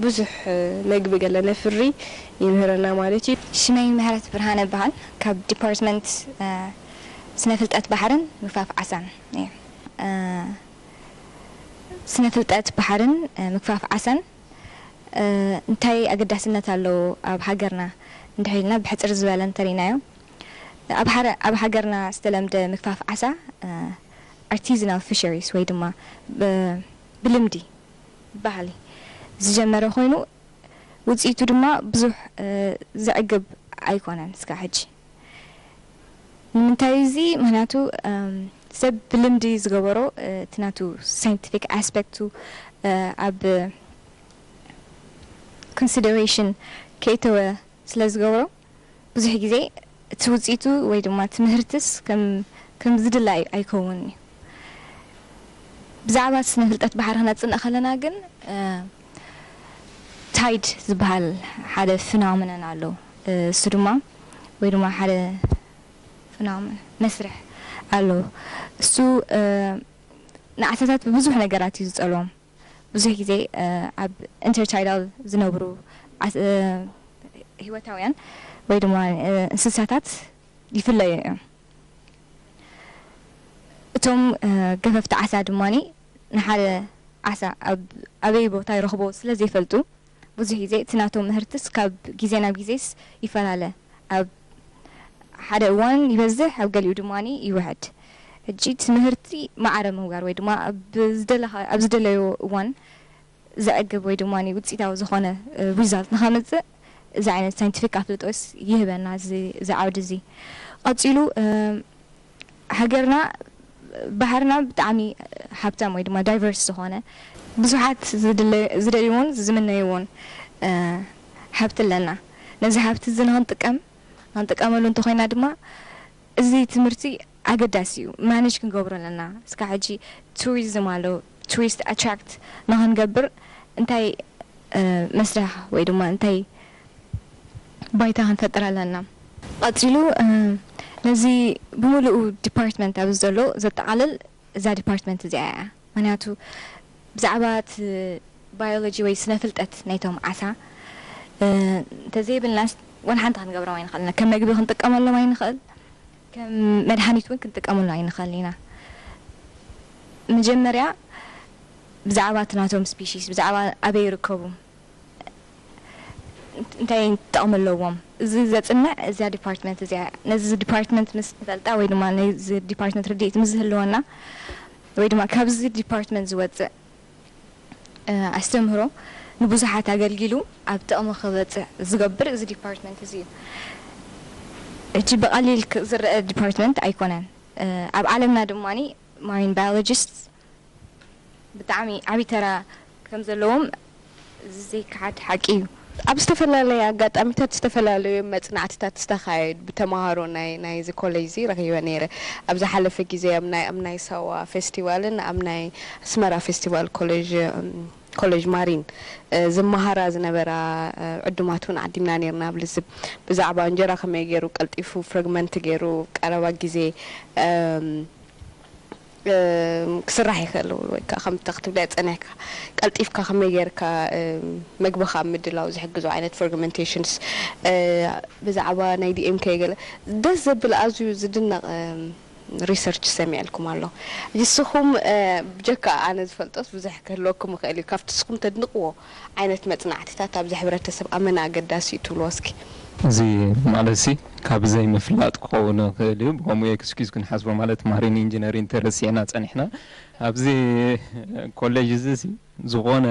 ብዙሕ መግቢ ገለ ነፍሪ ይምህረና ማለት እዩ። ሽመይ ምህረት ብርሃነ እበሃል። ካብ ዲፓርትመንት ስነ ፍልጠት ባሕርን ምግፋፍ ዓሳን እየ። ስነ ፍልጠት ባሕርን ምግፋፍ ዓሳን እንታይ ኣገዳስነት ኣለዎ ኣብ ሃገርና እንድሕር ኢልና ብሕፅር ዝበለ እንተሪእናዮ ኣብ ሃገርና ዝተለምደ ምግፋፍ ዓሳ ኣርቲዝናል ፊሸሪስ ወይ ድማ ብልምዲ ባህሊ ዝጀመረ ኮይኑ ውፅኢቱ ድማ ብዙሕ ዘዕግብ ኣይኮነን እስካብ ሕጂ። ንምንታይ እዚ? ምክንያቱ ሰብ ብልምዲ ዝገበሮ እቲ ናቱ ሳይንቲፊክ ኣስፔክቱ ኣብ ኮንሲደሬሽን ከይተወ ስለ ዝገብሮ ብዙሕ ግዜ እቲ ውፅኢቱ ወይ ድማ እቲ ምህርትስ ከም ዝድለ ኣይከውንን እዩ። ብዛዕባ ስነ ፍልጠት ባሕሪ ክነፅንዕ ከለና ግን ታይድ ዝበሃል ሓደ ፍናምነን ኣሎ። እሱ ድማ ወይ ድማ ሓደ ፍናምን መስርሕ ኣሎ። እሱ ንዓሳታት ብብዙሕ ነገራት እዩ ዝፀልዎም። ብዙሕ ግዜ ኣብ ኢንተርታይዳል ዝነብሩ ህይወታውያን ወይ ድማ እንስሳታት ይፍለዩ እዮም። እቶም ገፈፍቲ ዓሳ ድማ ንሓደ ዓሳ ኣበይ ቦታ ይረኽቦ ስለ ዘይፈልጡ ብዙሕ ግዜ እቲ ናቶም ምህርትስ ካብ ግዜ ናብ ግዜስ ይፈላለ። ኣብ ሓደ እዋን ይበዝሕ፣ ኣብ ገሊኡ ድማ ይውሕድ። ሕጂ እቲ ምህርቲ ማዕረ ምውጋር ወይ ድማ ኣብ ዝደለኻ ኣብ ዝደለዮ እዋን ዘዕግብ ወይ ድማ ውፅኢታዊ ዝኾነ ሪዛልት ንኸምፅእ እዚ ዓይነት ሳይንቲፊክ ኣፍልጦስ ይህበና እዚ ዓውዲ እዚ። ቀፂሉ ሃገርና ባሕርና ብጣዕሚ ሃብታም ወይ ድማ ዳይቨርስ ዝኾነ ብዙሓት ዝደልይዎን ዝምነይዎን ሃብቲ ኣለና። ነዚ ሃብቲ እዚ ንኽንጥቀም፣ ንኽንጥቀመሉ እንተኾይና ድማ፣ እዚ ትምህርቲ ኣገዳሲ እዩ። ማኔጅ ክንገብሮ ኣለና። እስካ ሕጂ ቱሪዝም ኣሎ፣ ቱሪስት ኣትራክት ንኽንገብር እንታይ፣ እ፣ መስርሕ ወይ ድማ እንታይ ባይታ ክንፈጥር ኣለና? ቀጺሉ፣ እ፣ ነዚ ብምሉኡ ዲፓርትመንት ኣብዚ ዘሎ ዘጠቓልል እዛ ዲፓርትመንት እዚኣ እያ። ምኽንያቱ ብዛዕባ እቲ ባዮሎጂ ወይ ስነ ፍልጠት ናይቶም ዓሳ፣ እ፣ እንተዘይብልናስ ወላ ሓንቲ ክንገብሮም ኣይንኽእልን። ከም መግቢ ክንጥቀመሎም ኣይንኽእል፣ ከም መድሃኒት እውን ክንጥቀመሉ ኣይንኽእል ኢና። መጀመርያ ብዛዕባ እቲ ናቶም ስፒሺስ፣ ብዛዕባ ኣበይ ይርከቡ፣ እንታይ ጥቕሚ ኣለዎም፣ እዚ ዘጽንዕ እዚኣ ዲፓርትመንት እዚኣ። ነዚ ዲፓርትመንት ምስ ንፈልጣ ወይ ድማ ነዚ ዲፓርትመንት ርድኢት ምስ ዝህልወና ወይ ድማ ካብዚ ዲፓርትመንት ዝወጽእ፣ እ፣ ኣስተምህሮ ንብዙሓት ኣገልጊሉ ኣብ ጥቕሚ ክበጽሕ ዝገብር እዚ ዲፓርትመንት እዚ እዩ። ሕጂ ብቐሊል ክ-፣ ዝረአ ዲፓርትመንት ኣይኮነን። እ፣ ኣብ ዓለምና ድማ ማሪን ባዮሎጂስት ብጣዕሚ ዓብዪ ተራ ከም ዘለዎም ዘይከሓድ ሓቂ እዩ። ኣብ ዝተፈላለየ ኣጋጣሚታት ዝተፈላለዩ መጽናዕትታት ዝተኻየዱ ብተምሃሮ ናይ፣ ናይዚ ኮሌጅ እዚ ረኺበ ነይረ። ኣብ ዝሓለፈ ግዜ ኣብ ናይ፣ ኣብ ናይ ሳዋ ፌስቲቫልን ኣብ ናይ ኣስመራ ፌስቲቫል ኮሌጅ፣ እም፣ ኮሌጅ ማሪን፣ እ፣ ዝመሃራ ዝነበራ፣ እ፣ ዕዱማት እውን ዓዲምና ነይርና ኣብ ልዝብ። ብዛዕባ እንጀራ ከመይ ገይሩ ቀልጢፉ ፍረግመንት ገይሩ ቀረባ ግዜ፣ እም፣ እ፣ ክስራሕ ይኽእል ወይ ከዓ ከምቲ ክትብልያ ጸኒሕካ ቀልጢፍካ ከመይ ጌርካ፣ እ፣ መግብኻ ኣብ ምድላው ዝሕግዙ ዓይነት ፈርግመንቴሽንስ፣ እ፣ ብዛዕባ ናይ ዲ ኤም ከ ገለ ደስ ዘብል ኣዝዩ ዝድነቕ፣ እ፣ ሪሰርች ሰሚዐልኩም ኣሎ። ንስኹም፣ እ፣ ብጀካ ኣነ ዝፈልጦስ ብዙሕ ክህልወኩም ይኽእል እዩ። ካብቲ ንስኹም ተድንቕዎ ዓይነት መጽናዕትታት ኣብዚ ሕብረተሰብ ኣመና ኣገዳሲ እዩ ትብልዎ እስኪ? እዚ ማለትሲ ካብ ዘይምፍላጥ ክኸውን ይኽእል እዩ። ብኸምኡ ኤክስኪዝ ክንሓስቦ ማለት ማሪን ኢንጂነሪንግ ተረሲዕና ጸኒሕና። ኣብዚ ኮሌጅ እዚ ሲ ዝኾነ፣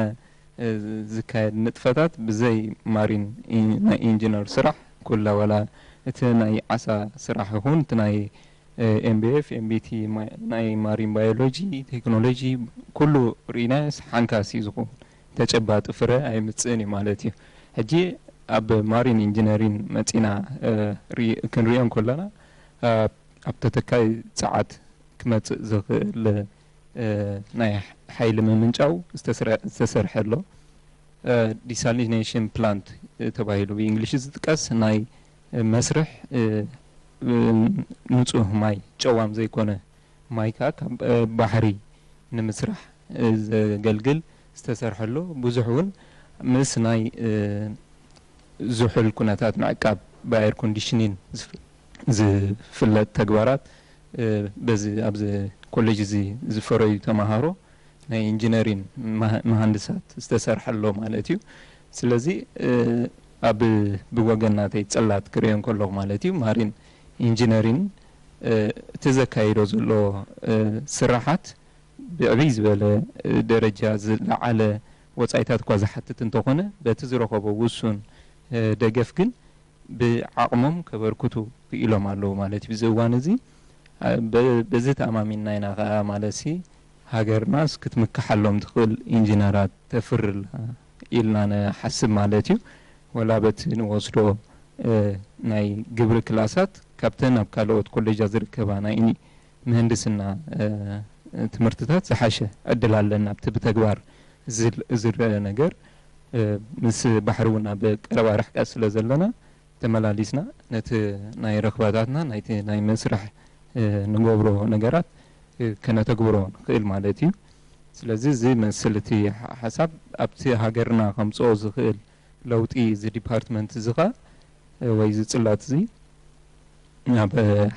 እ፣ ዝካየድ ንጥፈታት ብዘይ ማሪን ኢ-፣ ናይ ኢንጂነር ስራሕ ኩላ ዋላ እቲ ናይ ዓሳ ስራሕ ይኹን እቲ ናይ ኤምቢኤፍ፣ ኤምቢቲ፣ ማ-፣ ናይ ማሪን ባዮሎጂ፣ ቴክኖሎጂ፣ ኩሉ ርኢናዮስ ሓንካስ እዩ ዝኸውን። ተጨባጢ ፍረ ኣይምጽእን እዩ ማለት እዩ። ሕጂ ኣብ ማሪን ኢንጂነሪን መጺና፣ እ፣ ርኢ-፣ ክንሪኦ እንከለና፣ እ፣ ኣብ ተተካኢ ጸዓት ክመጽእ ዝኽእል፣ እ፣ ናይ ሓይሊ ምምንጫው ዝተስረ-፣ ዝተሰርሐ ኣሎ። እ፣ ዲሳሊኔሽን ፕላንት፣ እ፣ ተባሂሉ ብእንግሊሽ ዝጥቀስ ናይ፣ እ፣ መስርሕ፣ እ፣ እ፣ ንጹህ ማይ፣ ጨዋም ዘይኮነ ማይ ከኣ ካብ፣ እ፣ ባሕሪ ንምስራሕ፣ እ፣ ዘገልግል ዝተሰርሐ ኣሎ። ብዙሕ እውን ምስ ናይ፣ እ፣ ዝሑል ኩነታት ምዕቃብ ብኣየር ኮንዲሽኒን ዝፍ-፣ ዝፍለጥ ተግባራት፣ እ፣ በዚ ኣብዚ ኮሌጅ እዚ ዝፈረዩ ተምሃሮ ናይ ኢንጂነሪን መሃ-፣ መሃንድሳት ዝተሰርሐ ኣሎ ማለት እዩ። ስለዚ፣ እ፣ ኣብ ብወገን ናተይ ጽላት ክርእዮ እንከለኹ ማለት እዩ፣ ማሪን ኢንጂነሪን፣ እ፣ እቲ ዘካይዶ ዘሎ፣ እ፣ ስራሓት ብዕብይ ዝበለ፣ እ፣ ደረጃ ዝለዓለ ወጻኢታት እኳ ዝሓትት እንተኾነ፣ በቲ ዝረኸቦ ውሱን፣ እ፣ ደገፍ ግን ብዓቕሞም ከበርክቱ ክኢሎም ኣለዉ ማለት እዩ። እዚ እዋን እዚ፣ አ፣ በ-፣ በዚ ተኣማሚንና ኢና ኸኣ ማለትሲ ሃገርናስ ክትምክሓሎም ትኽእል ኢንጂነራት ተፍሪ ኣላ ኢልና ንሓስብ ማለት እዩ። ወላ በቲ ንወስዶ፣ እ፣ ናይ ግብሪ ክላሳት ካብተን ኣብ ካልኦት ኮሌጃት ዝርከባ ናይ ኢኒ-፣ ምህንድስና፣ እ፣ ትምህርትታት ዝሓሸ ዕድል ኣለና። ኣብቲ ብተግባር ዝል-፣ ዝረአ ነገር፣ እ፣ ምስ ባሕሪ እውን ኣብ ቀረባ ርሕቀት ስለ ዘለና፣ ተመላሊስና ነቲ ናይ ረኽባታትና፣ ናይቲ ናይ መስርሕ፣ እ፣ ንገብሮ ነገራት፣ እ፣ ከነተግብሮ ንኽእል ማለት እዩ። ስለዚ እዚ መስል እቲ ሓ-፣ ሓሳብ ኣብቲ ሃገርና ከምጽኦ ዝኽእል ለውጢ እዚ ዲፓርትመንት እዚ ኸኣ፣ እ፣ ወይ እዚ ጽላት እዚ ኣብ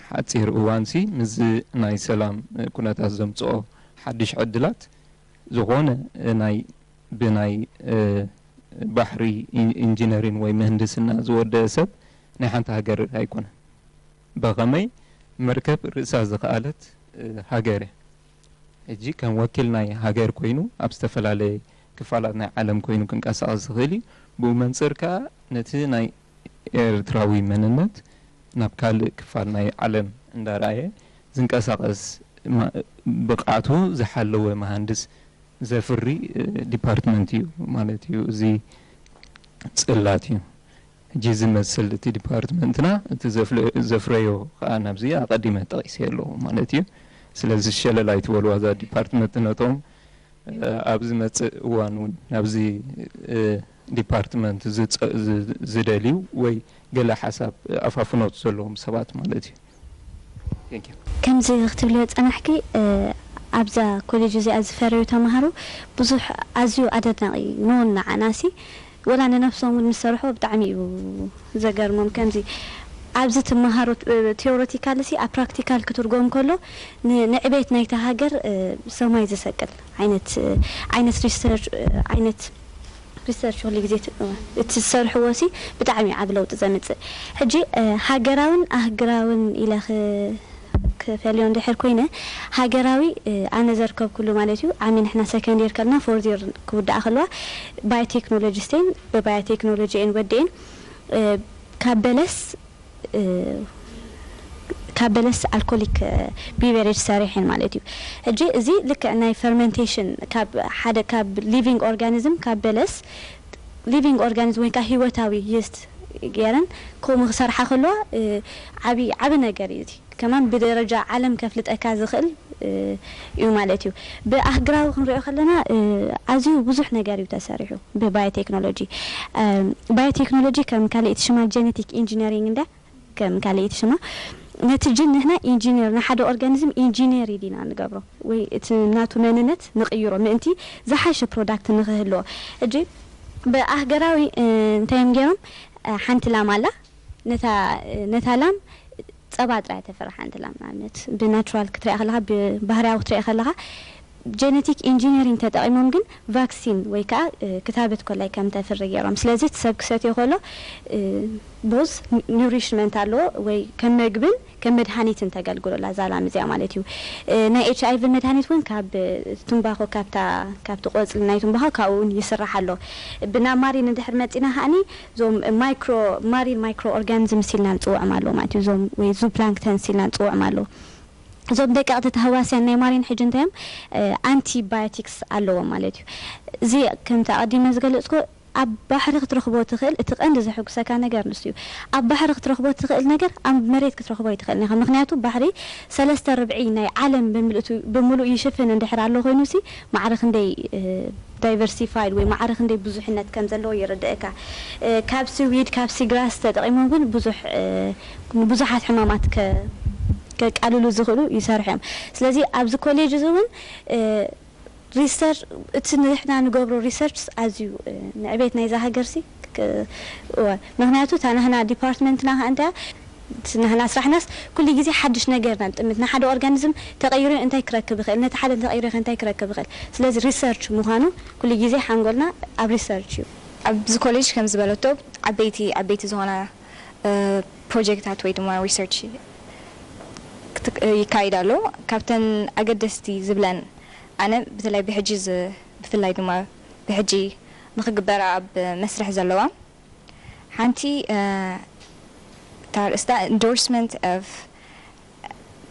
ሓጺር እዋንሲ ምስዚ ናይ ሰላም ኩነታት ዘምጽኦ ሓድሽ ዕድላት፣ ዝኾነ ናይ፣ ብናይ፣ እ፣ ባሕሪ ኢን-፣ ኢንጂነሪን ወይ ምህንድስና ዝወደአ ሰብ ናይ ሓንቲ ሃገር ኣይኮነን። በኸመይ መርከብ ርእሳ ዝኸኣለት፣ እ፣ ሃገር እያ። ሕጂ ከም ወኪል ናይ ሃገር ኮይኑ ኣብ ዝተፈላለየ ክፋላት ናይ ዓለም ኮይኑ ክንቀሳቐስ ዝኽእል እዩ። ብኡ መንጽር ከኣ ነቲ ናይ ኤርትራዊ መንነት ናብ ካልእ ክፋል ናይ ዓለም እንዳረኣየ ዝንቀሳቐስ ማ-፣ ብቕዓቱ ዝሓለወ መሃንድስ ዘፍሪ፣ እ፣ ዲፓርትመንት እዩ ማለት እዩ። እዚ ጽላት እዩ። ሕጂ ዝመስል እቲ ዲፓርትመንትና እቲ ዘፍረዮ ከዓ ናብዚ ኣቐዲመ ጠቒሰ ኣለዎ ማለት እዩ። ስለዚ ሸለል ኣይትበልዋ እዛ ዲፓርትመንት ነቶም ኣብ ዝመጽእ እዋን እውን ናብዚ ዲፓርትመንት ዝደልዩ ወይ ገለ ሓሳብ ኣፋፍኖት ዘለዎም ሰባት ማለት እዩ። ከምዚ ክትብልዮ ጸናሕኪ ኣብዛ ኮሌጅ እዚኣ ዝፈረዩ ተምሃሮ ብዙሕ ኣዝዩ ኣደናቂ ኖን ንዓናሲ ወላ ንነብሶም እውን ዝሰርሕዎ ብጣዕሚ እዩ ዘገርሞም። ከምዚ ኣብዚ ትመሃሮ ቲዮሪቲካል ሲ ኣብ ፕራክቲካል ክትርጎም ከሎ ንዕቤት ናይታ ሃገር ሰማይ ዝሰቅል ዓይነት ዓይነት ሪሰርች ዓይነት ሪሰርች ኩሉ ግዜ እቲ ዝሰርሕዎ ሲ ብጣዕሚ ዓብ ለውጢ ዘምፅእ። ሕጂ ሃገራውን ኣህግራውን ኢለ ክፈልዮ እንድሕር ኮይነ ሃገራዊ ኣነ ዘርከብኩሉ ማለት እዩ። ዓሚ ንሕና ሰከንድ የር ከለና ፎርዝ የር ክውዳኣ ከለዋ ባዮቴክኖሎጂስቴን ብባዮቴክኖሎጂ እየን ወዲኤን ካብ በለስ ካብ በለስ ኣልኮሊክ ቢቨሬጅ ሰሪሐን ማለት እዩ። ሕጂ እዚ ልክዕ ናይ ፈርመንቴሽን ካብ ሓደ ካብ ሊቪንግ ኦርጋኒዝም ካብ በለስ ሊቪንግ ኦርጋኒዝም ወይ ከዓ ህይወታዊ ይስት ገይረን ከምኡ ክሰርሓ ከለዋ ዓብዪ ዓቢ ነገር እዩ። እዚ ከማን ብደረጃ ዓለም ከፍልጠካ ዝኽእል እዩ ማለት እዩ። ብኣህግራዊ ክንሪኦ ከለና ኣዝዩ ብዙሕ ነገር እዩ ተሰሪሑ ብባዮቴክኖሎጂ። ባዮቴክኖሎጂ ከም ካልእቲ ሽማ ጀነቲክ ኢንጂነሪንግ እንዳ ከም ካልእቲ ሽማ ነቲ ጅን ንሕና ኢንጂነር ንሓደ ኦርጋኒዝም ኢንጂነር ዲና ንገብሮ ወይ እቲ ናቱ መንነት ንቕይሮ ምእንቲ ዝሓሸ ፕሮዳክት ንክህልዎ። ሕጂ ብኣህገራዊ እንታይ እዮም ገይሮም ሓንቲ ላም ኣላ ነታ ላም ጸባ ጥራይ ተፍሪ ሓንቲ ላም ንኣብነት ብናቹራል ክትሪኣ ከለኻ ብባህርያዊ ክትሪኣ ከለኻ ጀነቲክ ኢንጂነሪንግ ተጠቒሞም ግን ቫክሲን ወይ ከዓ ክታበት ኮላይ ከም ተፍሪ ገይሮም። ስለዚ እቲ ሰብ ክሰትዮ ከሎ ቦዝ ኒሪሽመንት ኣለዎ ወይ ከም መግብን ከም መድሃኒትን ተገልግሎላ እዛ ላም እዚኣ ማለት እዩ። ናይ ኤች ኣይ ቪ መድሃኒት እውን ካብ ትንባኾ ካብታ ካብቲ ቆፅሊ ናይ ትንባኾ ካብኡ እውን ይስራሕ ኣሎ። ብናብ ማሪን እንድሕር መፂና ከዓኒ እዞም ማይክሮ ማሪን ማይክሮ ኦርጋኒዝምስ ኢልና ንፅውዖም ኣለዉ ማለት እዩ። እዞም ወይ ዙፕላንክተንስ ኢልና ንፅውዖም ኣለዉ። እዞም ደቀቕቲ ተህዋስያን ናይ ማሪን ሕጂ እንታይ እዮም ኣንቲባዮቲክስ ኣለዎም ማለት እዩ። እዚ ከምቲ ኣቐዲመ ዝገለፅኩ ኣብ ባሕሪ ክትረኽቦ ትኽእል እቲ ቀንዲ ዘሐጉሰካ ነገር ንሱ እዩ። ኣብ ባሕሪ ክትረኽቦ ትኽእል ነገር ኣብ መሬት ክትረኽቦ ኣይትኽእልን ኢኻ። ምክንያቱ ባሕሪ ሰለስተ ርብዒ ናይ ዓለም ብምልእቱ ብምሉእ ይሽፍን እንድሕር ኣሎ ኮይኑ ሲ ማዕረ ክንደይ ዳይቨርሲፋይድ ወይ ማዕረ ክንደይ ብዙሕነት ከም ዘለዎ ይርድእካ። ካብ ሲዊድ ካብ ሲግራስ ተጠቒሞም ግን ብዙሕ ንብዙሓት ሕማማት ከቃልሉ ዝኽእሉ ይሰርሑ እዮም። ስለዚ ኣብዚ ኮሌጅ እዚ እውን ሪሰርች እቲ ንሕና ንገብሮ ሪሰርችስ ኣዝዩ ንዕቤት ናይዛ ሃገርሲ ምክንያቱ እታ ናህና ዲፓርትመንትና ከዓ እንታይ እቲ ናህና ስራሕናስ ኩሉ ግዜ ሓድሽ ነገር ኢና ንጥምት ንሓደ ኦርጋኒዝም ተቐይሩ እንታይ ክረክብ ይኽእል ነቲ ሓደ ተቐይሩ እንታይ ክረክብ ይኽእል ስለዚ ሪሰርች ምዃኑ ኩሉ ግዜ ሓንጎልና ኣብ ሪሰርች እዩ ኣብዚ ኮሌጅ ከም ዝበለቶ ዓበይቲ ዓበይቲ ዝኾና ፕሮጀክታት ወይ ድማ ሪሰርች ይካይድ ኣሎ ካብተን ኣገደስቲ ዝብለን ኣነ ብፍላይ ብሕጂ ብፍላይ ድማ ብሕጂ ንኽግበራ ኣብ መስርሕ ዘለዋ ሓንቲ እታ ኣርእስታ endorsement of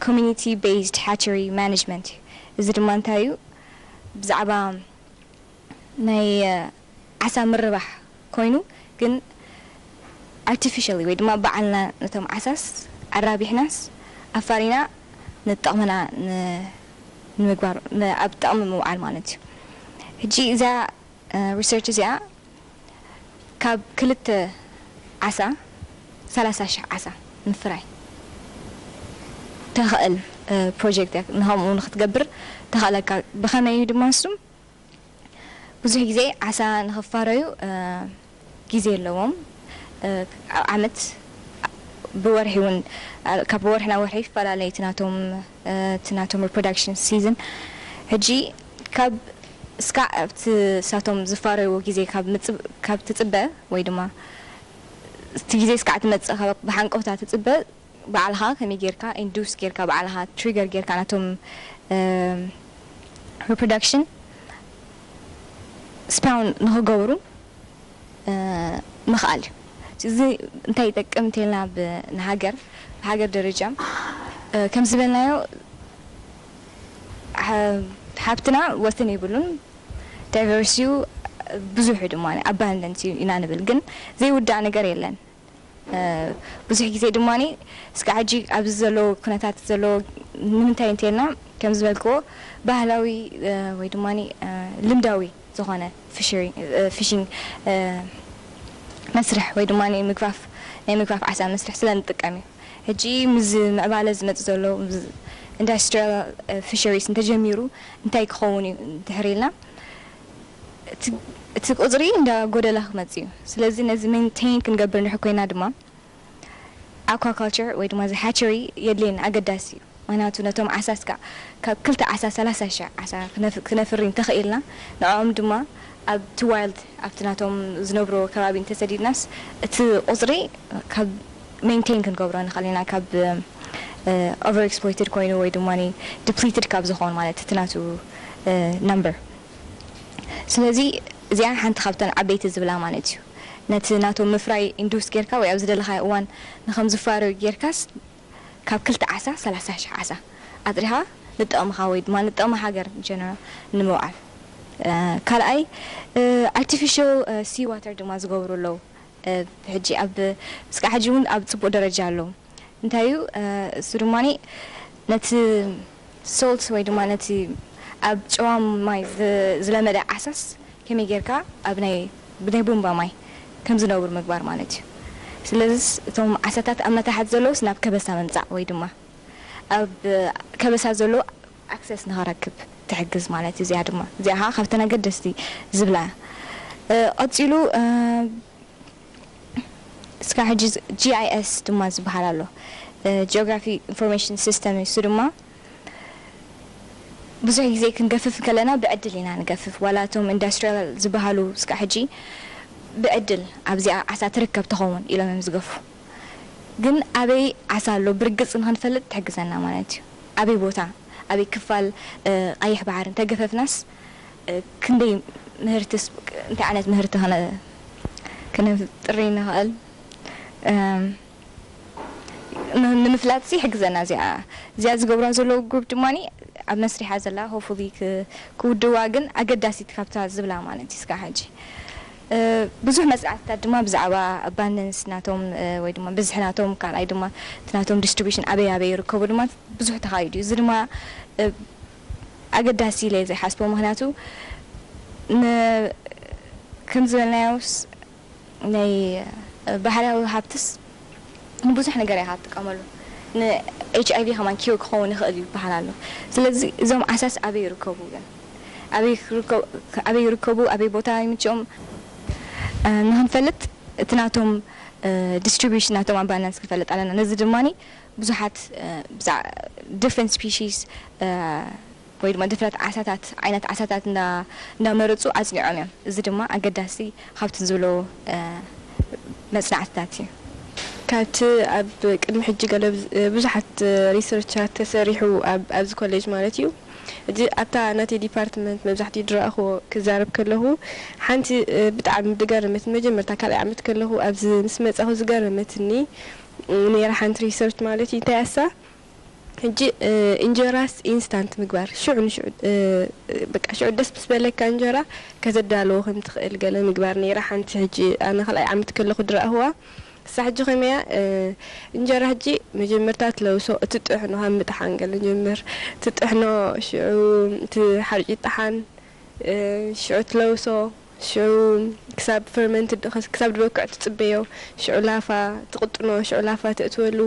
community based hatchery management እዩ። እዚ ድማ እንታይ እዩ? ብዛዕባ ናይ ዓሳ ምርባሕ ኮይኑ ግን artificially ወይ ድማ ባዕልና ነቶም ዓሳስ ኣራቢሕናስ ኣፋሪና ንጠቕምና ንምግባር ኣብ ጥቕሚ ምውዓል ማለት እዩ። ሕጂ እዛ research እዚኣ ካብ ክልተ ዓሳ ሰላሳ ሽሕ ዓሳ ምፍራይ ተኽእል project እያ። ንኸምኡ ንክትገብር ተኽእለካ። ብኸመይ እዩ ድማ ንሱ? ብዙሕ ግዜ ዓሳ ንኽፋረዩ ግዜ ኣለዎም። ኣብ ዓመት ብወርሒ እውን ካብ ወርሒ ናብ ወርሒ ይፈላለ እቲ ናቶም እቲ ናቶም reproduction season ሕጂ ካብ እስካዕ ኣብቲ ሳቶም ዝፋረይዎ ግዜ ካብ ምጽብ ካብ ትጽበ ወይ ድማ እቲ ግዜ እስካዕ ትመጽእ ካብ ብሓንቀውታ ትጽበ ባዕልኻ ከመይ ጌርካ induce ጌርካ ባዕልኻ trigger ጌርካ ናቶም reproduction ስፓውን ንኽገብሩ ምኽኣል እዩ። እዚ እንታይ ይጠቅም እንተልና ንሃገር ብሃገር ደረጃ ከም ዝበልናዮ ሃብትና ወሰን የብሉን። ዳይቨርሲቲው ብዙሑ ድማ ኣባንደንት እዩ ኢና ንብል፣ ግን ዘይውዳእ ነገር የለን። ብዙሕ ግዜ ድማ እስካዕ ሕጂ ኣብዚ ዘሎ ኩነታት ዘሎ ንምንታይ እንተልና፣ ከም ዝበልክዎ፣ ባህላዊ ወይ ድማ ልምዳዊ ዝኾነ ፊሽንግ መስርሕ ወይ ድማ ምግፋፍ ናይ ምግፋፍ ዓሳ መስርሕ ስለ ንጥቀም እዩ። ሕጂ ምስ ምዕባለ ዝመፅእ ዘሎ ኢንዳስትሪያል ፊሸሪስ እንተጀሚሩ እንታይ ክኸውን እዩ እንድሕር ኢልና፣ እቲ ቁፅሪ እንዳጎደለ ክመፅእ እዩ። ስለዚ ነዚ ሜንቴን ክንገብር እንድሕር ኮይና ድማ ኣኳካልቸር ወይ ድማ እዚ ሃቸሪ የድልየና፣ ኣገዳሲ እዩ። ምክንያቱ ነቶም ዓሳስ ከዓ ካብ ክልተ ዓሳ ሰላሳ ሽሕ ዓሳ ክነፍሪ እንተኽኢልና፣ ንዕኦም ድማ ኣብቲ ዋይልድ ኣብቲ ናቶም ዝነብሮ ከባቢ እንተሰዲድናስ እቲ ቁፅሪ ካብ ሜንቴን ክንገብሮ ንኽእል ኢና፣ ካብ ኦቨር ኤክስፕሎይትድ ኮይኑ ወይ ድማ ዲፕሊትድ ካብ ዝኾን ማለት እቲ ናቱ ነምበር። ስለዚ እዚኣ ሓንቲ ካብተን ዓበይቲ ዝብላ ማለት እዩ። ነቲ ናቶም ምፍራይ ኢንዱስ ጌርካ ወይ ኣብ ዝደለኻዮ እዋን ንኸም ዝፋረዩ ጌርካስ ካብ ክልተ ዓሳ ሰላሳ ሽሕ ዓሳ ኣጥሪኻ ንጠቕምኻ ወይ ድማ ንጠቕሚ ሃገር ጀነራል ንምውዓል። ካልኣይ ኣርቲፊሻል ሲ ዋተር ድማ ዝገብሩ ኣለዉ። ሕጂ ኣብ እስካ ሕጂ እውን ኣብ ፅቡቅ ደረጃ ኣለዉ። እንታይ እዩ እሱ ድማ ነቲ ሶልት ወይ ድማ ነቲ ኣብ ጨዋ ማይ ዝለመደ ዓሳስ ከመይ ጌርካ ኣብ ናይ ብናይ ቡምባ ማይ ከም ዝነብሩ ምግባር ማለት እዩ። ስለዚስ እቶም ዓሳታት ኣብ መታሕት ዘለውስ ናብ ከበሳ ምምፃእ ወይ ድማ ኣብ ከበሳ ዘሎ ኣክሰስ ንኸረክብ ትሕግዝ ማለት እዩ። እዚኣ ድማ እዚኣ ከዓ ካብተን ኣገደስቲ ዝብላ። ቀፂሉ እስካ ሕጂ ጂ ኣይ ኤስ ድማ ዝበሃል ኣሎ፣ ጂኦግራፊ ኢንፎርሜሽን ሲስተም። እሱ ድማ ብዙሕ ግዜ ክንገፍፍ ከለና ብዕድል ኢና ንገፍፍ። ዋላ እቶም ኢንዳስትሪያል ዝበሃሉ እስካ ሕጂ ብዕድል ኣብዚኣ ዓሳ ትርከብ ትኸውን ኢሎም እዮም ዝገፉ። ግን ኣበይ ዓሳ ኣሎ ብርግጽ ንኽንፈልጥ ትሕግዘና ማለት እዩ። ኣበይ ቦታ፣ ኣበይ ክፋል ቀይሕ ባሕሪ እንተገፈፍናስ ክንደይ ምህርትስ፣ እንታይ ዓይነት ምህርቲ ክነፍጥር ንኽእል ንምፍላጥ ይሕግዘና። እዚኣ እዚኣ ዝገብራ ዘለዉ ግሩፕ ድማ ኣብ መስሪሓ ዘላ ሆፉሊ ክውድዋ ግን ኣገዳሲት ካብታ ዝብላ ማለት እዩ። እስካ ሕጂ ብዙሕ መፅናዕትታት ድማ ብዛዕባ ኣባንደንስ ናቶም ወይ ድማ ብዝሒ ናቶም፣ ካልኣይ ድማ እቲ ናቶም ዲስትሪቢሽን ኣበይ ኣበይ ይርከቡ ድማ ብዙሕ ተኻይዱ እዩ። እዚ ድማ ኣገዳሲ ኢለ ዘይሓስቦ፣ ምክንያቱ ከም ዝበልናዮስ ናይ ባህርያዊ ሃብትስ ንብዙሕ ነገር ኢኻ ትጥቀመሉ። ንኤች ኣይ ቪ ከማን ኪር ክኸውን ይኽእል እዩ ይበሃል ኣሎ። ስለዚ እዞም ዓሳስ ኣበይ ይርከቡ ግን? ኣበይ ይርከቡ? ኣበይ ቦታ ይምችኦም ንክንፈልጥ እቲ ናቶም ዲስትሪቢሽን ናቶም ኣባናንስ ክንፈልጥ ኣለና። ነዚ ድማ ብዙሓት ዲፍረንት ስፒሺስ ወይ ድማ ድፍረት ዓሳታት ዓይነት ዓሳታት እንዳመረፁ ኣፅኒዖም እዮም። እዚ ድማ ኣገዳሲ ካብትን ዝብሎ መፅናዕትታት እዩ። ካብቲ ኣብ ቅድሚ ሕጂ ገለ ብዙሓት ሪሰርቻት ተሰሪሑ ኣብዚ ኮሌጅ ማለት እዩ። እዚ ኣብታ ናተይ ዲፓርትመንት መብዛሕትኡ ዝረኣኽዎ ክዛረብ ከለኹ ሓንቲ ብጣዕሚ ዝገረመት፣ መጀመርታ ካልኣይ ዓመት ከለኹ ኣብዚ ምስ መፃኹ ዝገረመትኒ ነይራ ሓንቲ ሪሰርች ማለት እዩ። እንታይ ኣሳ ሕጂ እንጀራስ ኢንስታንት ምግባር፣ ሽዑ ንሽዑ በቃ ሽዑ ደስ ምስ በለካ እንጀራ ከተዳለዎ ከም ትኽእል ገለ ምግባር ነይራ ሓንቲ። ሕጂ ኣነ ካልኣይ ዓመት ከለኹ ድረኣህዋ እሳ ሕጂ ከመያ እንጀራ ሕጂ መጀመርታ ትለውሶ፣ እቲ ጥሕኖ ካብ ምጥሓን ገለ ጀምር፣ እቲ ጥሕኖ ሽዑ እቲ ሓርጭ ይጠሓን ሽዑ ትለውሶ፣ ሽዑ ክሳብ ፈርመንት ክሳብ ድበክዕ ትፅበዮ፣ ሽዑ ላፋ ትቕጥኖ፣ ሽዑ ላፋ ተእትወሉ፣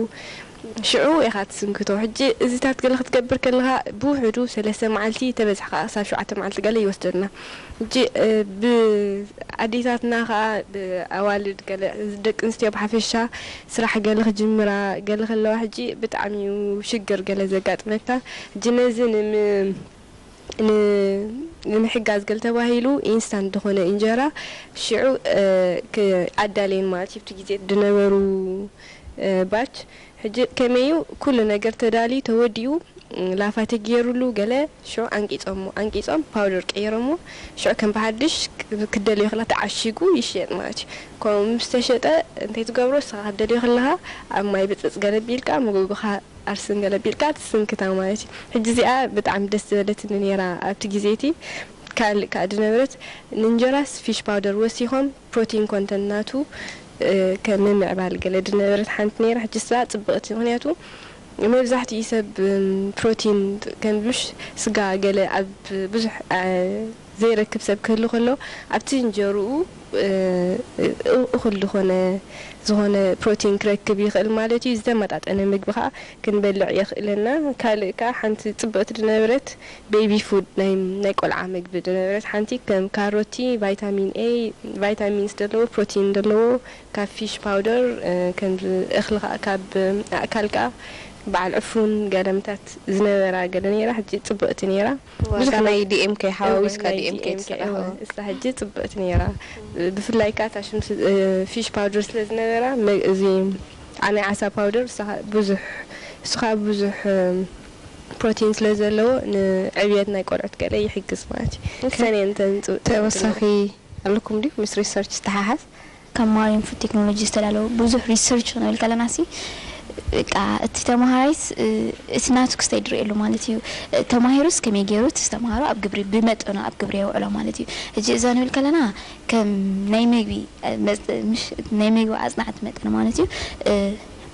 ሽዑ ኢኻ ትስንክቶ። ሕጂ እዚታት ገለ ክትገብር ከለኻ ብውሕዱ ሰለስተ መዓልቲ ተበዝሕኻ ክሳብ ሸውዓተ መዓልቲ ገለ ይወስደልና። ሕጂ ብኣዴታትና ከዓ ብኣዋልድ ገለ ደቂ ኣንስትዮ ብሓፈሻ ስራሕ ገለ ክጅምራ ገለ ከለዋ ሕጂ ብጣዕሚ እዩ ሽግር ገለ ዘጋጥመካ። ሕጂ ነዚ ንም ንምሕጋዝ ገል ተባሂሉ ኢንስታንት ዝኾነ እንጀራ ሽዑ ኣዳልየን ማለት እዩ። ብቲ ግዜ ዝነበሩ ባች ሕጂ ከመዩ ኩሉ ነገር ተዳልዩ ተወዲኡ ላፋ ተገይሩሉ ገለ ሽዑ ኣንቂጾሞ ኣንቂጾም ፓውደር ቀይሮሞ ሽዑ ከም ብሓድሽ ክደልዮ ከላ ተዓሺጉ ይሽየጥ ማለት እዩ። ከምኡ ምስ ተሸጠ እንታይ ትገብሮ እስኻ ክትደልዮ ከለኻ ኣብ ማይ ብጽጽ ገለ ቢልካ መጎጎኻ ኣርስን ገለ ቢልካ ትስንክታ ማለት እዩ። ሕጂ እዚኣ ብጣዕሚ ደስ ዝበለትኒ ነይራ ኣብቲ ግዜ እቲ ካልእ ከዓ ድነበረት ንእንጀራስ ፊሽ ፓውደር ወሲኾም ፕሮቲን ኮንተንት ናቱ ከም ምምዕባል ገለ ድነበረት ሓንቲ ነይራ። ሕጂ ስላ ፅብቕቲ፣ ምክንያቱ መብዛሕትኡ ሰብ ፕሮቲን ከም ምሽ ስጋ ገለ ኣብ ብዙሕ ዘይረክብ ሰብ ክህሉ ከሎ ኣብቲ እንጀርኡ እኹል ዝኾነ ዝኾነ ፕሮቲን ክረክብ ይኽእል ማለት እዩ። ዝተመጣጠነ ምግቢ ከዓ ክንበልዕ የኽእለና። ካልእ ከዓ ሓንቲ ፅብቕቲ ድነበረት ቤቢ ፉድ ናይ ናይ ቆልዓ ምግቢ ድነበረት ሓንቲ ከም ካሮቲ ቫይታሚን ኤ ቫይታሚንስ ዘለዎ ፕሮቲን ዘለዎ ካብ ፊሽ ፓውደር ከም እኽሊ ከዓ ካብ ኣእካል ከዓ በዓል ዕፉን ገለምታት ዝነበራ ገለ ነይራ። ሕጂ ፅብቕቲ ነይራ። ብዙሕ ናይ ዲኤምኬ ሓዋዊስካ ናይ ዲኤምኬ ዲኤምኬ ተሰራሑ። እዋ፣ እሳ ሕጂ ጽብቕቲ ነይራ። ብፍላይ ከኣ እታ ሽምሲ ፊሽ ፓውደር ስለ ዝነበራ መ- እዚ ዓናይ ዓሳ ፓውደር እሳ ብዙሕ እሱ ከኣ ብዙሕ ፕሮቲን ስለ ዘለዎ ንዕብየት ናይ ቆልዑት ገለ ይሕግዝ ማለት እዩ። እሰን እየን እተን ጽብቕቲ ተወሳኺ ኣለኩም ድዩ ምስ ሪሰርች ዝተሓሓዝ? ካብ ማሪን ፉድ ቴክኖሎጂ ዝተዳለወ ብዙሕ ሪሰርች ክንብል ከለና ሲ በቃ እቲ ተማሃራይስ እቲ ናቱ ክስታይ ድርእየሉ ማለት እዩ። ተማሂሩስ ከመይ ገይሩ እቲ ዝተምሃሮ ኣብ ግብሪ ብመጠኑ ኣብ ግብሪ የውዕሎ ማለት እዩ። ሕጂ እዛ ንብል ከለና ከም ናይ መግቢ ናይ መግቢ ኣፅናዕቲ መጠን ማለት እዩ።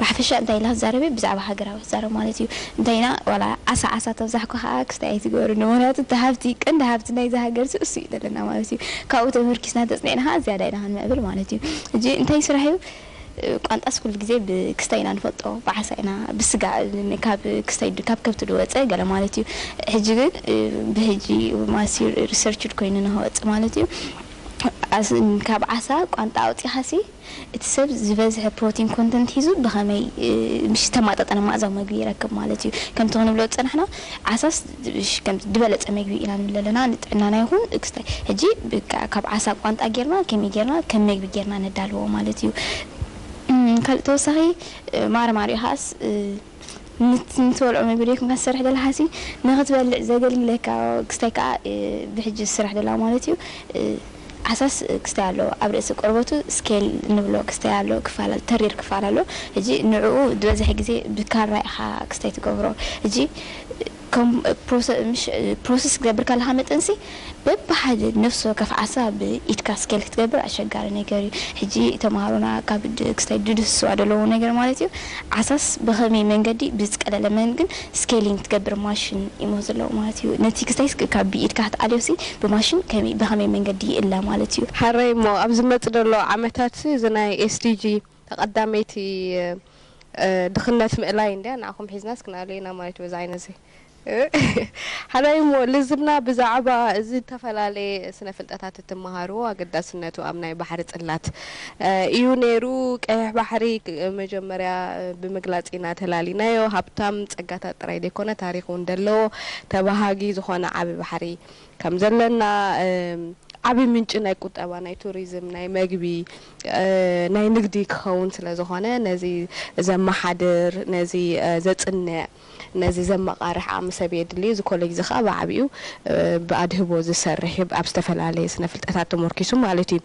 ብሓፈሻ እንታይ ኢላ ክትዛረበ ብዛዕባ ሃገራዊ ክትዛረብ ማለት እዩ። እንታይ ኢና ዋላ ዓሳ ዓሳ ተብዛሕኮ ከዓ ክስታይ ኣይትገበሩ ምክንያቱ እቲ ሃብቲ ቀንዲ ሃብቲ ናይዚ ሃገር እሱ እዩ ዘለና ማለት እዩ። ካብኡ ተመርኪስና ተፅኒዕና ከዓ ዝያዳ ኢና ክንምዕብል ማለት እዩ። ሕጂ እንታይ ስራሕ እዩ? ቋንጣስ ኩሉ ግዜ ብክስታይ ኢና ንፈልጦ፣ ብዓሳ ኢና፣ ብስጋ ካብ ክስታይ ካብ ከብቲ ዝወፀ ገለ ማለት እዩ። ሕጂ ግን ብሕጂ ማሲ ሪሰርች ኮይኑ ንክወፅእ ማለት እዩ። ካብ ዓሳ ቋንጣ ኣውፂኻሲ እቲ ሰብ ዝበዝሐ ፕሮቲን ኮንተንት ሒዙ ብኸመይ ምሽ ተማጣጠነ ማእዛዊ መግቢ ይረክብ ማለት እዩ። ከምቲ ክንብሎ ዝፀናሕና ዓሳስ ከም ዝበለፀ መግቢ ኢና ንብል ኣለና ንጥዕናና ይኹን ክስታይ። ሕጂ ካብ ዓሳ ቋንጣ ጌርና ከመይ ጌርና ከም መግቢ ጌርና ነዳልዎ ማለት እዩ። ካልእ ተወሳኺ ማረማሪ ከዓስ ንትበልዖ መግቢ ደይኮንካ ዝሰርሕ ዘለካ ሲ ንክትበልዕ ዘገልግለካ ክስታይ ከዓ ብሕጂ ዝስራሕ ደላ ማለት እዩ። ዓሳስ ክስታይ ኣሎ ኣብ ርእሲ ቆርበቱ ስኬል እንብሎ ክስታይ ኣሎ ክፋል ተሪር ክፋል ኣሎ። ሕጂ ንዕኡ ዝበዝሐ ግዜ ብካራ ኢኻ ክስታይ ትገብሮ። ሕጂ ከም ፕሮሰ- ምሽ- ፕሮሰስ ክገብር ከለካ መጠን ሲ በብሓደ ነፍሲ ወከፍ ዓሳ ብኢድካ ስኬል ክትገብር ኣሸጋሪ ነገር እዩ። ሕጂ ተምሃሮና ካብ ድ- ክስታይ ድድስዋ ዘለዎ ነገር ማለት እዩ። ዓሳስ ብኸመይ መንገዲ ብዝቀለለ መንግን ስኬሊንግ ትገብር ማሽን ኢሞ ዘለዎ ማለት እዩ። ነቲ ክስታይ ካብ ብኢድካ ክትኣልዮ ሲ ብማሽን ከመይ ብኸመይ መንገዲ ይእለ ማለት እዩ። ሓራይ እሞ ኣብ ዝመጽእ ዘሎ ዓመታት እዚ ናይ ኤስዲጂ ተቐዳመይቲ ድኽነት ምእላይ እንድያ ንዓኹም ሒዝናስ ክንኣልዮ ኢና ማለት እዩ። በዚ ዓይነት እዚ ሓራይ እሞ ልዝብና ብዛዕባ እዚ ዝተፈላለየ ስነ ፍልጠታት እትመሃርዎ ኣገዳስነቱ ኣብ ናይ ባሕሪ ጽላት እዩ ነይሩ። ቀይሕ ባሕሪ መጀመርያ ብምግላጽ ኢና ተላሊናዮ። ሃብታም ጸጋታት ጥራይ ዘይኮነ ታሪኽ እውን ዘለዎ ተባሃጊ ዝኾነ ዓቢ ባሕሪ ከም ዘለና ዓቢ ምንጪ ናይ ቁጠባ ናይ ቱሪዝም ናይ መግቢ ናይ ንግዲ ክኸውን ስለ ዝኾነ ነዚ ዘመሓድር ነዚ ዘጽንዕ ነዚ ዘመቓርሕ ዓቕሚ ሰብ የድሊ። እዚ ኮሌጅ እዚ ከዓ ብዓቢኡ ብኣድህቦ ዝሰርሕ እዩ ኣብ ዝተፈላለየ ስነ ፍልጠታት ተመርኪሱ ማለት እዩ።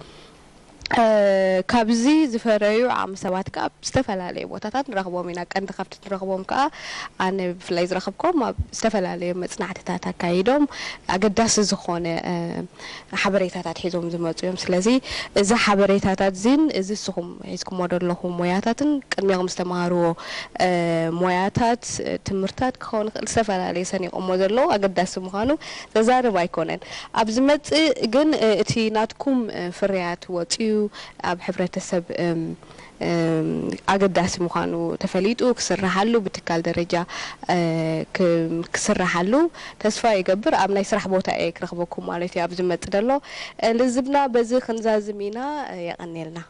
ካብዚ ዝፈረዩ ዓቕሚ ሰባት ከዓ ኣብ ዝተፈላለየ ቦታታት ንረኽቦም ኢና። ቀንዲ ካብቲ ንረኽቦም ከዓ ኣነ ብፍላይ ዝረኸብኮም ኣብ ዝተፈላለዩ መፅናዕትታት ኣካይዶም ኣገዳሲ ዝኾነ ሓበሬታታት ሒዞም ዝመፁ እዮም። ስለዚ እዚ ሓበሬታታት እዚን እዚ ንስኹም ሒዝኩሞ ዘለኹም ሞያታትን ቅድሚኹም ዝተምሃርዎ ሞያታት ትምህርታት ክኸውን ይኽእል ዝተፈላለየ ሰኒቖሞ ዘለዉ ኣገዳሲ ምዃኑ ዘዛርብ ኣይኮነን። ኣብ ዝመፅእ ግን እቲ ናትኩም ፍርያት ወፂኡ ኣብ ሕብረተሰብ ኣገዳሲ ምዃኑ ተፈሊጡ ክስርሓሉ ብትካል ደረጃ ክስርሓሉ ተስፋ ይገብር። ኣብ ናይ ስራሕ ቦታ እየ ክረኽበኩም ማለት እዩ ኣብ ዝመፅእ ዘሎ ልዝብና በዚ ክንዛዝም ኢና። የቐንየልና።